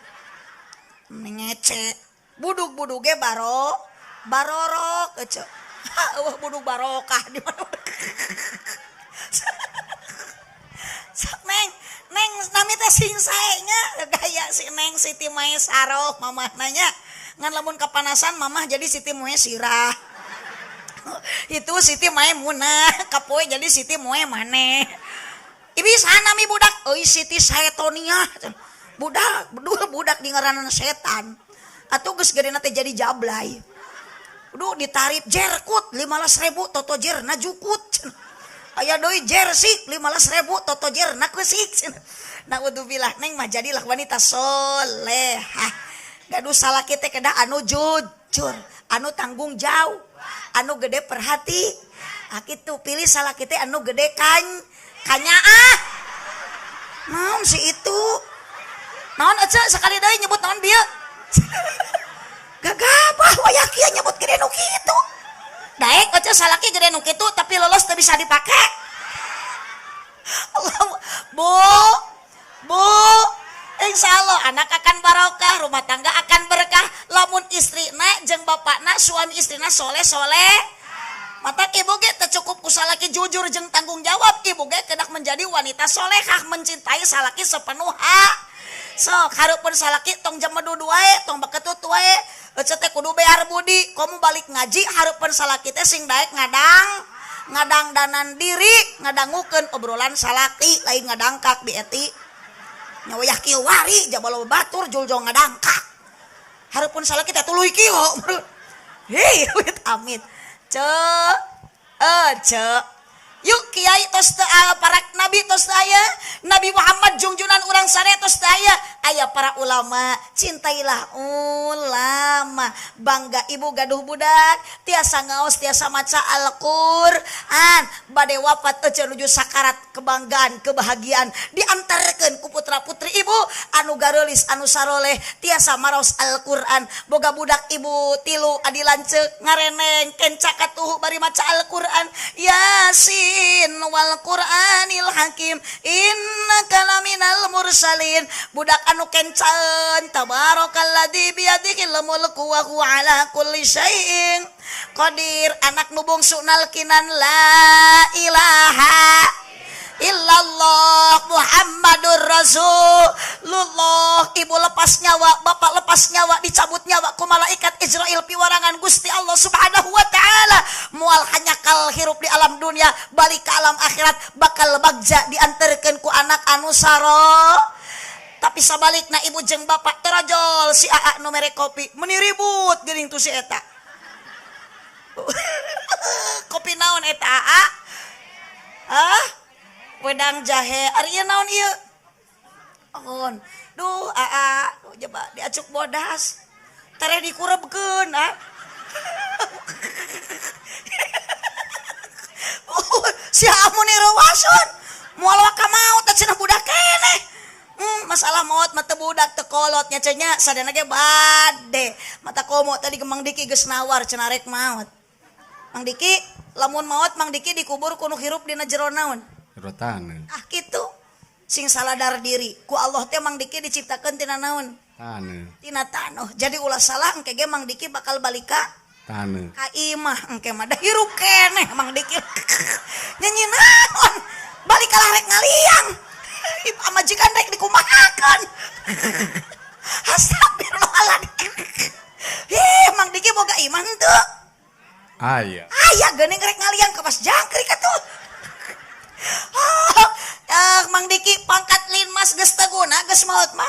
Ngece budug-budug ge barorok ece. Eueuh budug barokah di mana. Sok neng, neng nami teh sing sae nya gaya si neng Siti Maesaroh mamah nanya. Ngan lamun kapanasan mamah jadi Siti Moe sirah. Itu Siti Maemunah kapoe jadi Siti Moe maneh. Ibi sana mi budak euy Siti Saetonia. Budak, budak di ngaranan setan. Atuh geus gedena teh jadi jablay. Duh ditarif jerkut 15.000 toto jer na jukut. Aya deui jersey 15.000 toto jer na keusik. Naudzubillah neng mah jadilah wanita solehah. Gaduh salaki teh kedah anu jujur, anu tanggung jawab, anu gede perhati. Ah kitu pilih salaki teh anu gede kan kanyaah. Naon si itu? Naon ece sekali deui nyebut naon bieu? Gagabah wayah kieu nyebut gede nu kitu. Daek ece salaki gede nu kitu tapi lolos teu bisa dipake. Allah, Bu, Bu, insya Allah anak akan barokah, rumah tangga akan berkah. Lamun istrina jeung bapakna suami istrina soleh-soleh. Mata ibu ge teu cukup ku salaki jujur jeung tanggung jawab, ibu ge kedah menjadi wanita solehah, mencintai salaki sepenuh hak. Sok hareupeun salaki tong jemedud wae, tong beketut wae. Ece teh kudu bear budi, komo balik ngaji hareupeun salaki teh sing daek ngadang danan diri, ngadangukeun obrolan salaki lain ngadangkak bi eti. Nya wayah kieu wari jabalo batur juljong ngadangkak. Hareupeun salaki teh tuluy kieu. Hei, amit. Ce, ce. Yuk kiai tos teu para nabi tos teu aya, Nabi Muhammad jungjunan urang sadaya tos teu aya. Aya para ulama, cintailah ulama. Bangga ibu gaduh budak, tiasa ngaos, tiasa maca Al-Qur'an. Bade wafat ece nuju sakarat kebanggaan, kebahagiaan diantarkeun ku putra-putri ibu anu gareulis, anu saroleh, tiasa maraos Al-Qur'an. Boga budak ibu tilu adi lanceuk ngareneng kenca katuhu bari maca Al-Qur'an. Yasin wal Qur'anil Hakim innaka laminal mursalin. Budak anu kencaeun tabarakalladzi biyadihil mulku wa huwa ala kulli syai'in qadir. Anak nu bungsu nalkinan la ilaha illallah Muhammadur Rasulullah. Ibu lepas nyawa, bapak lepas nyawa, dicabut nyawa ku malaikat Israil piwarangan Gusti Allah Subhanahu wa taala. Moal hanyakal hirup di alam dunia, balik ke alam akhirat bakal bagja diantarkeun ku anak anu saro. Tapi sabalikna ibu jeung bapak terajol si aa nu mere kopi meuni ribut geuning tu si eta. Kopi naon eta aa? Hah? Wedang jahe. Ari ieu naon ieu? On. Duh aa, duh jaba diacuk bodas. Tereh dikurebkeun ah. Si amun reuasun. Moal waka maot teh cenah budak keneh. Masalah maot mah teu budak teu kolot nya cenah sadayana ge bade. Mata komo tadi ge Mang Diki geus nawar cenah rek maot. Mang Diki lamun maot Mang Diki dikubur ku nu hirup dina jero naon? Jero taneuh. Ah kitu. Si Sing saladar diri. Ku Allah teh Mang Diki diciptakeun tina naon? Taneuh. Tina taneuh. Jadi ulah salah engke ge Mang Diki bakal balik ka taneuh. Ka imah engke mah da hirup keneh Mang Diki. Nyanyi naon? Balik kalah rek ngaliang. Pamajikan rek dikumahakeun. Astagfirullahaladzim. Hih, Mang Diki boga imah henteu? Aya. Aya geuning rek ngaliang ka pas jangkrik atuh. Oh, Mang Diki pangkat linmas geus teu guna geus maot mah.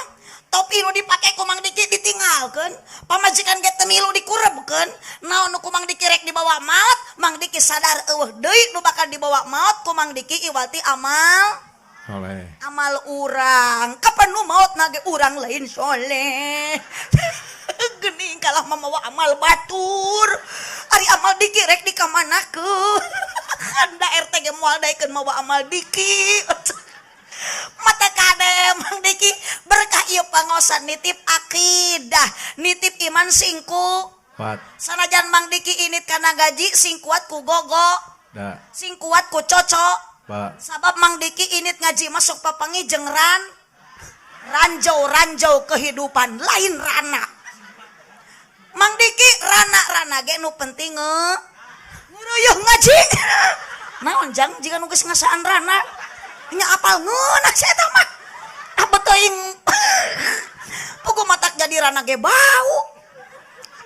Topi nu dipake ku Mang Diki ditinggalkeun, pamajikan ge teu milu dikurebkeun. Naon nu ku Mang Diki rek dibawa maot, Mang Diki sadar eueuh deui nu bakal dibawa maot ku Mang Diki iwati amal soleh. Amal urang. Kapan nu maot na ge urang lain soleh. Geuning kalah mamawa amal batur. Ari amal Diki rek dikamanakeun? Da RT ge moal daekeun mawa amal Diki. Mata kade Mang Diki berkah ieu pangosan nitip akidah, nitip iman singku kuat. Sanajan Mang Diki init kana gaji sing kuat ku gogo, da sing kuat ku cocok. Ba. Sabab Mang Diki init ngaji masuk papangi jeung ranjau-ranjau kehidupan lain rana. Mang Diki rana-rana ge nu penting nguruyuh ngaji. Naon jang jika nu geus ngasaan rana nya apal ngeunah si eta mah. Ah beteuing. Pugu matak jadi rana ge bau.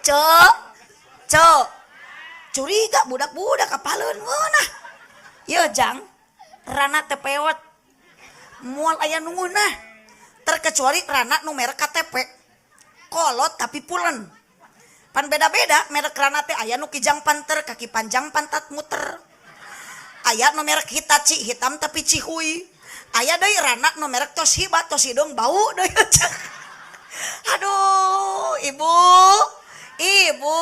Cek. Cek. Curiga budak-budak apaleun ngeunah. Yeuh jang, rana teh pewet. Moal aya nu ngeunah. Terkecuali rana nu merek KTP. Kolot tapi pulen. Pan beda-beda merek rana teh aya nu kijang panter, kaki panjang pantat muter. Aya nu merek Hitachi hitam tapi cihuy. Aya deui rana nu merek Toshiba, tos hidung bau deui. Aduh, ibu. Ibu,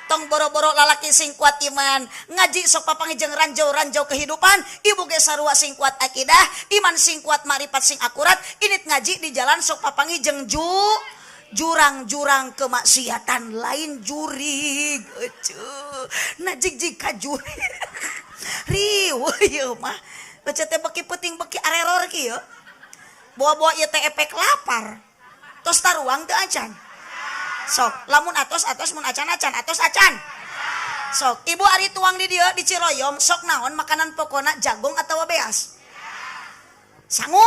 tong boro-boro lalaki sing kuat iman, ngaji sok papanggih jeung ranjau-ranjau kehidupan, ibu ge sarua sing kuat akidah, iman sing kuat, marifat sing akurat, init ngaji di jalan sok papanggih jeung jurang-jurang kemaksiatan lain jurig eceu. Nah jig-jig ka jurig. Riweuh ieu mah. Ece teh beki peuting beki areror kieu. Bawa-bawa ieu teh efek lapar. Tos taruang teu acan. Sok, lamun atos atos mun acan acan atos acan. Sok, ibu ari tuang di dieu di Ciroyom sok naon makanan pokona jagung atawa beas? Sangu?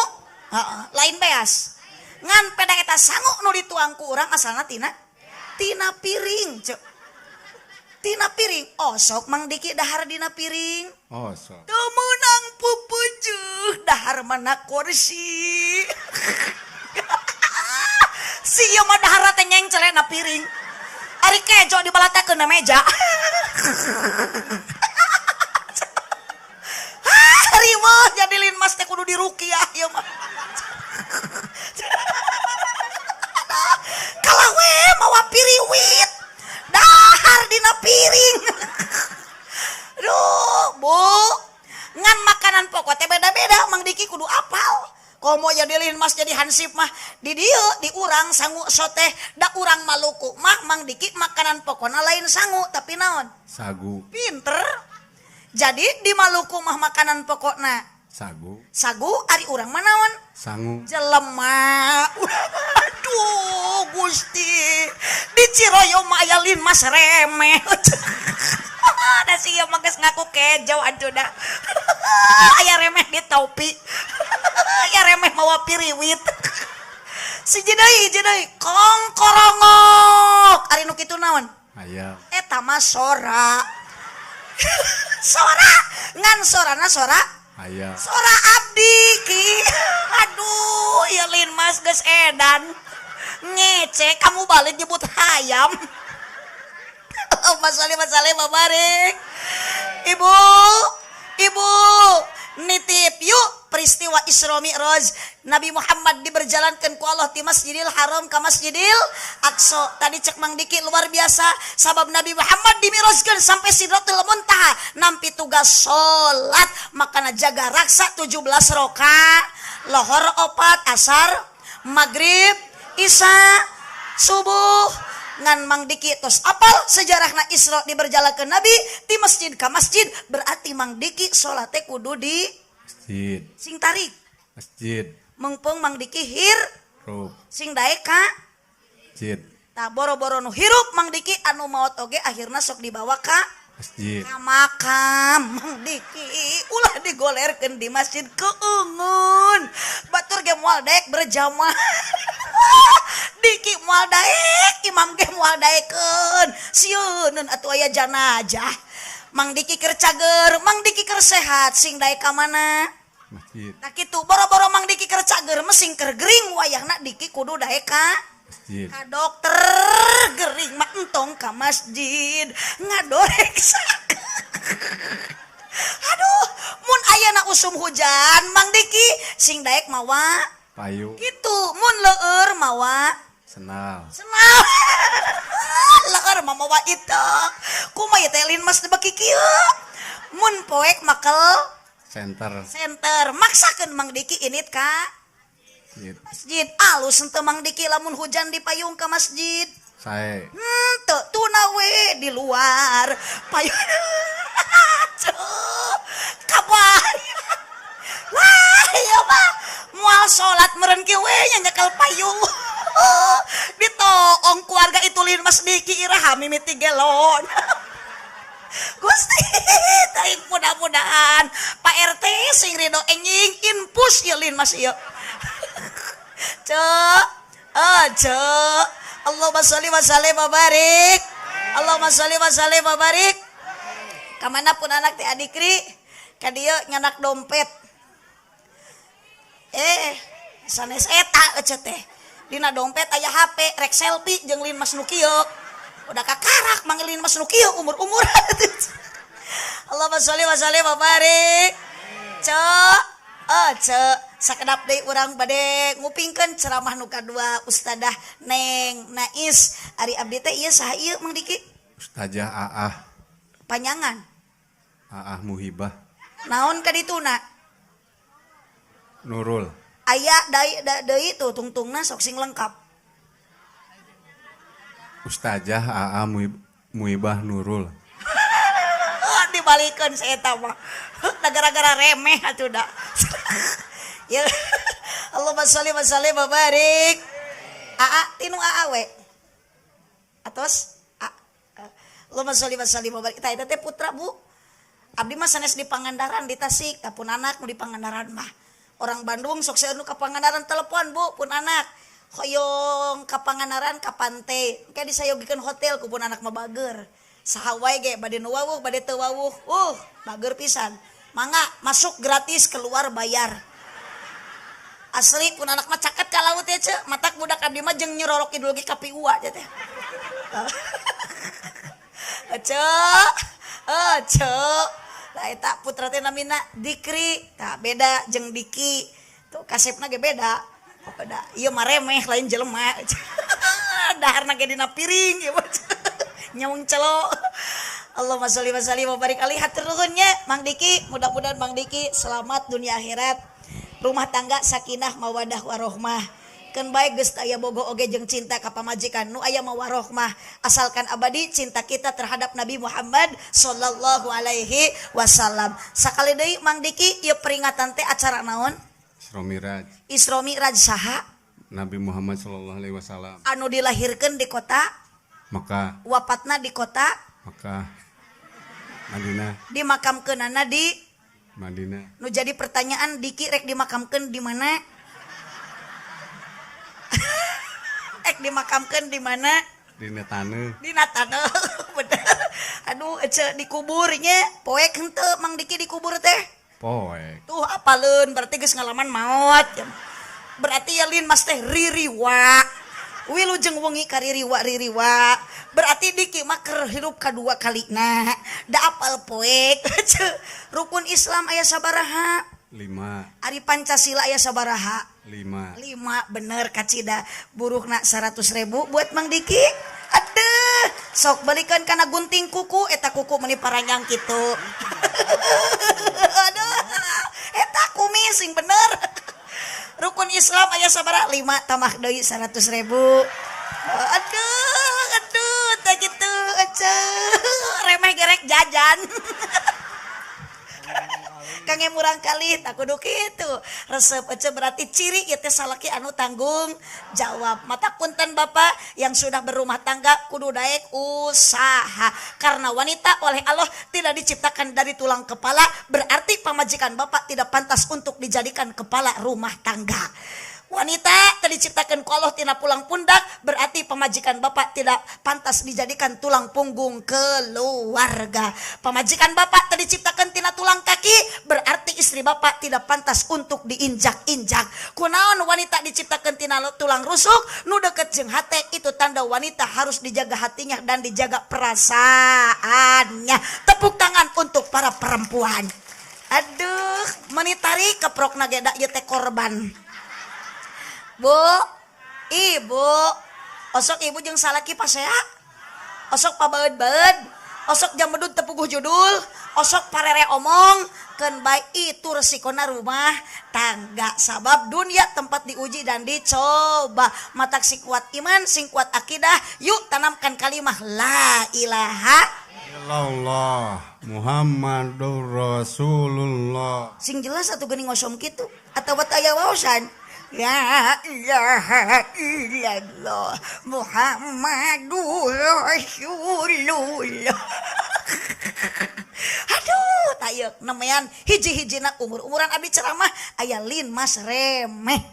Heeh, lain beas. Ngan peda eta sangu nu dituang ku urang asalna tina piring, cek. Tina piring. Oh, sok Mang Diki dahar dina piring. Oh, sok. Teu meunang pupujuh dahar mana kursi. Si ieu mah dahar teh nyengcele na piring. Ari kejo dibalatakeun na meja. Riweuh jadi linmas teh kudu diruqyah ieu mah. Kalah we mawa piriwit. Dahar dina piring. Duh, Bu. Ngan makanan pokok teh beda-beda Mang Diki kudu apal. Komo jadi linmas jadi hansip mah di dieu di urang sangu soteh da urang Maluku mah Mang Diki makanan pokona lain sangu tapi naon? Sagu. Pinter. Jadi di Maluku mah makanan pokokna sagu. Sagu ari urang mah naon? Sangu. Jelema. Aduh Gusti. Di Ciroyom mah aya linmas remeh. Da si ieu mah geus ngaku kejo atuh da. Aya remeh di topi. Aya remeh mawa piriwit. Siji deui, hiji deui, kongkorongok. Ari nu kitu naon? Aya. Eta mah sora. Sora, ngan sorana sora aya. Sora abdi ki. Aduh, ieu linmas geus edan. Ngece kamu balik nyebut hayam. Mas Ali, Mas Ali, babarik. Ibu, ibu, nitip yuk peristiwa Isra Mi'raj. Nabi Muhammad diberjalankan ku Allah di Masjidil Haram ke Masjidil Aqsa. Tadi cek Mang Diki luar biasa sabab Nabi Muhammad dimirajkan sampai Sidratul Muntaha nampi tugas salat makana jaga raksa 17 rakaat, lohor 4, asar, maghrib, isya, subuh. Ngan Mang Diki tos apal sejarahna Isra diberjalankan Nabi di masjid ka masjid berarti Mang Diki salate kudu di masjid. Sing tarik. Masjid. Mengpeung Mang Diki Hirup. Sing daek ka masjid. Tah boro-boro nu hirup Mang Diki anu maot oge akhirna sok dibawa ka masjid. Ka makam Mang Diki ulah digolerkeun di masjid keungeun. Batur ge moal daek berjamaah. Diki moal daek, imam ge moal daekeun. Sieuneun atuh aya janajah. Mang Diki keur cager, Mang Diki keur sehat, sing daek ka mana? Masjid. Tah kitu boro-boro Mang Diki keur cager, mesing keur gering wayahna Diki kudu daek ka masjid. Ka dokter gering mah entong ka masjid ngadorek sak. Aduh, mun ayana usum hujan Mang Diki sing daek mawa payung. Kitu mun leueur mawa senal. Senal. Leueur mah mawa itek. Kumaha ieu teh lin mas beki kieu? Mun poek makel senter. Senter maksakeun Mang Diki init ka masjid. Masjid. Alus henteu Mang Diki lamun hujan di payung ka masjid. Sae. Henteu tuna we di luar payung. Kapan? Wah, ieu mah moal salat meureun kieu we nya nyekel payung. Ditoong keluarga itu lin Mas Diki iraha mimiti gelon. Gusti, teuing mudah-mudahan Pak RT sing ridho enjing infus ieu lin Mas ieu. Cek, cek. Allahumma sholli wa sallim wa barik. Allahumma sholli wa sallim wa barik. Kamana pun anak teh adikri, ka dieu nyanak dompet. Sanes eta ece teh. Dina dompet aya HP, rek selfie jeung lin Mas nu kieu. Udah kakarak manggil lin Mas nu kieu umur-umur. Allahumma sholli wa sallim wa barik. Cek, cek. Sakedap deui urang bade ngupingkeun ceramah nu kadua Ustadah Neng Nais. Ari abdi teh ieu saha ieu Mang Diki? Ustazah Aah. Panyangan. Aah Muhibah. Naon ka dituna? Nurul. Aya deui tuh tungtungna sok sing lengkap. Ustazah Aah Muhibah Nurul. Dibalikeun si eta mah. Da gara-gara remeh atuh da. Ya. Allahumma sholli wa sallim wa barik. Aa tinu aa we. Atos a. Allahumma sholli wa sallim wa barik. Tah eta teh putra Bu. Abdi mah sanes di Pangandaran di Tasik, tah pun anak nu di Pangandaran mah. Orang Bandung sok seueur nu ka Pangandaran telepon Bu pun anak. Hoyong ka Pangandaran ka pantai. Engke disayogikeun hotel ku pun anak mah bager. Saha wae ge bade nu wawuh bade teu wawuh. Bager pisan. Mangga masuk gratis keluar bayar. Asli pun anak mah caket ka laut ya ce, matak budak abdi mah jeung nyerorok kidul ge ka piua teh. Ce, ce. Lah eta putra teh namina Dikri, tah beda jeung Diki. Tuh kasepna ge beda. Beda. Ieu mah remeh lain jelema. Daharna ge dina piring ieu mah. Nyaung celo. Allahumma sholli wa sallim wa barik alaihi. Hatur nuhun nya Mang Diki, mudah-mudahan Mang Diki selamat dunia akhirat. Rumah tangga sakinah mawadah warohmah. Keun bae geus aya bogo oge jeung cinta ka pamajikan nu aya mah warohmah. Asalkan abadi cinta kita terhadap Nabi Muhammad sallallahu alaihi wasallam. Sakali deui Mang Diki ieu peringatan teh acara naon? Isra Mi'raj. Isra Mi'raj saha? Nabi Muhammad sallallahu alaihi wasallam. Anu dilahirkeun di kota Mekah. Wafatna di kota Mekah. Madinah. Dimakamkeunana di Madinah. Nu jadi pertanyaan Diki rek dimakamkeun di mana? Rek dimakamkeun di mana? Dina taneuh. Dina taneuh. Bener. Aduh, ece dikuburnya poek henteu Mang Diki dikubur teh. Poek. Tuh apaleun berarti geus ngalaman maot. Berarti ya lin mas teh ririwa. Wilujeng wengi kaririwa ririwa. Berarti Diki mah keur hirup kadua kalina. Da apal poek. Rukun Islam aya sabaraha? 5. Ari Pancasila aya sabaraha? 5. 5 bener kacida. Buruhna 100.000 buat Mang Diki. Aduh, sok balikan kana gunting kuku eta kuku meuni paranyang kitu. Aduh, eta kumis sing bener. Rukun Islam aya sabaraha? 5 tambah deui 100.000. Aduh, aduh, teh kitu ece. Remeh gerek jajan. Kangge murang kali tak kudu kitu. Resep ece berarti ciri ieu teh salaki anu tanggung jawab. Mata punten bapak yang sudah berumah tangga kudu daek usaha. Karena wanita oleh Allah tidak diciptakan dari tulang kepala, berarti pamajikan bapak tidak pantas untuk dijadikan kepala rumah tangga. Wanita tidak diciptakan ku Allah tina pulang pundak, berarti pamajikan bapak tidak pantas dijadikan tulang punggung keluarga. Pamajikan bapak tidak diciptakan tina tulang kaki, berarti istri bapak tidak pantas untuk diinjak-injak. Kunaon wanita diciptakan tina tulang rusuk, nu deket jeung hate, itu tanda wanita harus dijaga hatinya dan dijaga perasaannya. Tepuk tangan untuk para perempuan. Aduh, menitari keprokna ge da ieu teh korban. Bu, ibu, osok ibu jeung salaki pasea, osok pabaeud-baeud, osok jamedud tepuguh judul, osok parere omong, keun bae itu resikona rumah tangga. Sabab dunia tempat diuji dan dicoba. Matak sing kuat iman, sing kuat akidah, yuk tanamkan kalimah la ilaha illallah Muhammadur Rasulullah. Sing jelas atuh geuning ngosom kitu atawa taya waosan. La ilaha illallah Muhammadur Rasulullah. Aduh, tayek nemean hiji-hijina umur-umuran abdi ceramah aya lin mas remeh.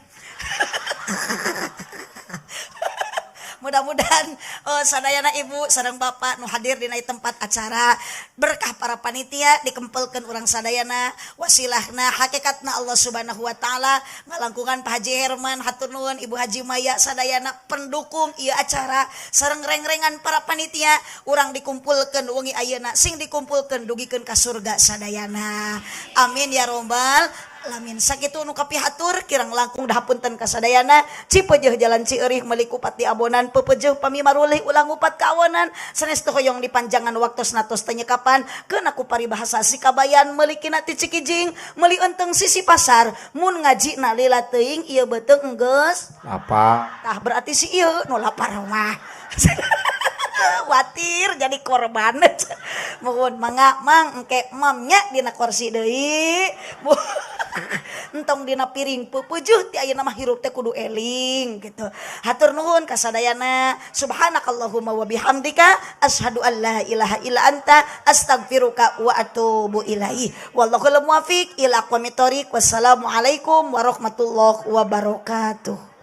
Mudah-mudahan sadayana ibu sareng bapak nu hadir dina tempat acara berkah para panitia dikempelkeun urang sadayana wasilahna hakikatna Allah Subhanahu wa taala ngalangkungan Pak Haji Herman hatur nuhun Ibu Haji Maya sadayana pendukung ieu acara sareng reng-rengan para panitia urang dikumpulkeun wengi ayeuna sing dikumpulkeun dugikeun ka surga sadayana. Amin ya robbal alamin. Sakitu nu kapihatur kirang langkung dahapunten ka sadayana. Cipeujeuh jalan Cieurih meuli kupat di abonan, pepeujeuh pami marulih ulang upat kawanan, sanes teu hoyong dipanjangan waktosna tos teu nyekapan, keuna ku paribahasa sikabayan meuli kina ti Cikijing, meuli enteng sisi pasar, mun ngajina lila teuing ieu beuteung enggeus lapar. Tah berarti si ieu nu lapar mah. Watir jadi korban. Mohon mangga mang engke mamnya dina kursi deui. Entong dina piring peupeujeuh ti ayeuna mah hirup teh kudu eling gitu. Hatur nuhun ka sadayana. Subhanakallahumma wa bihamdika asyhadu an la ilaha illa anta astaghfiruka wa atubu ilaih. Wallahul muwaffiq ila aqwamit thoriq. Wassalamualaikum warahmatullahi wabarakatuh.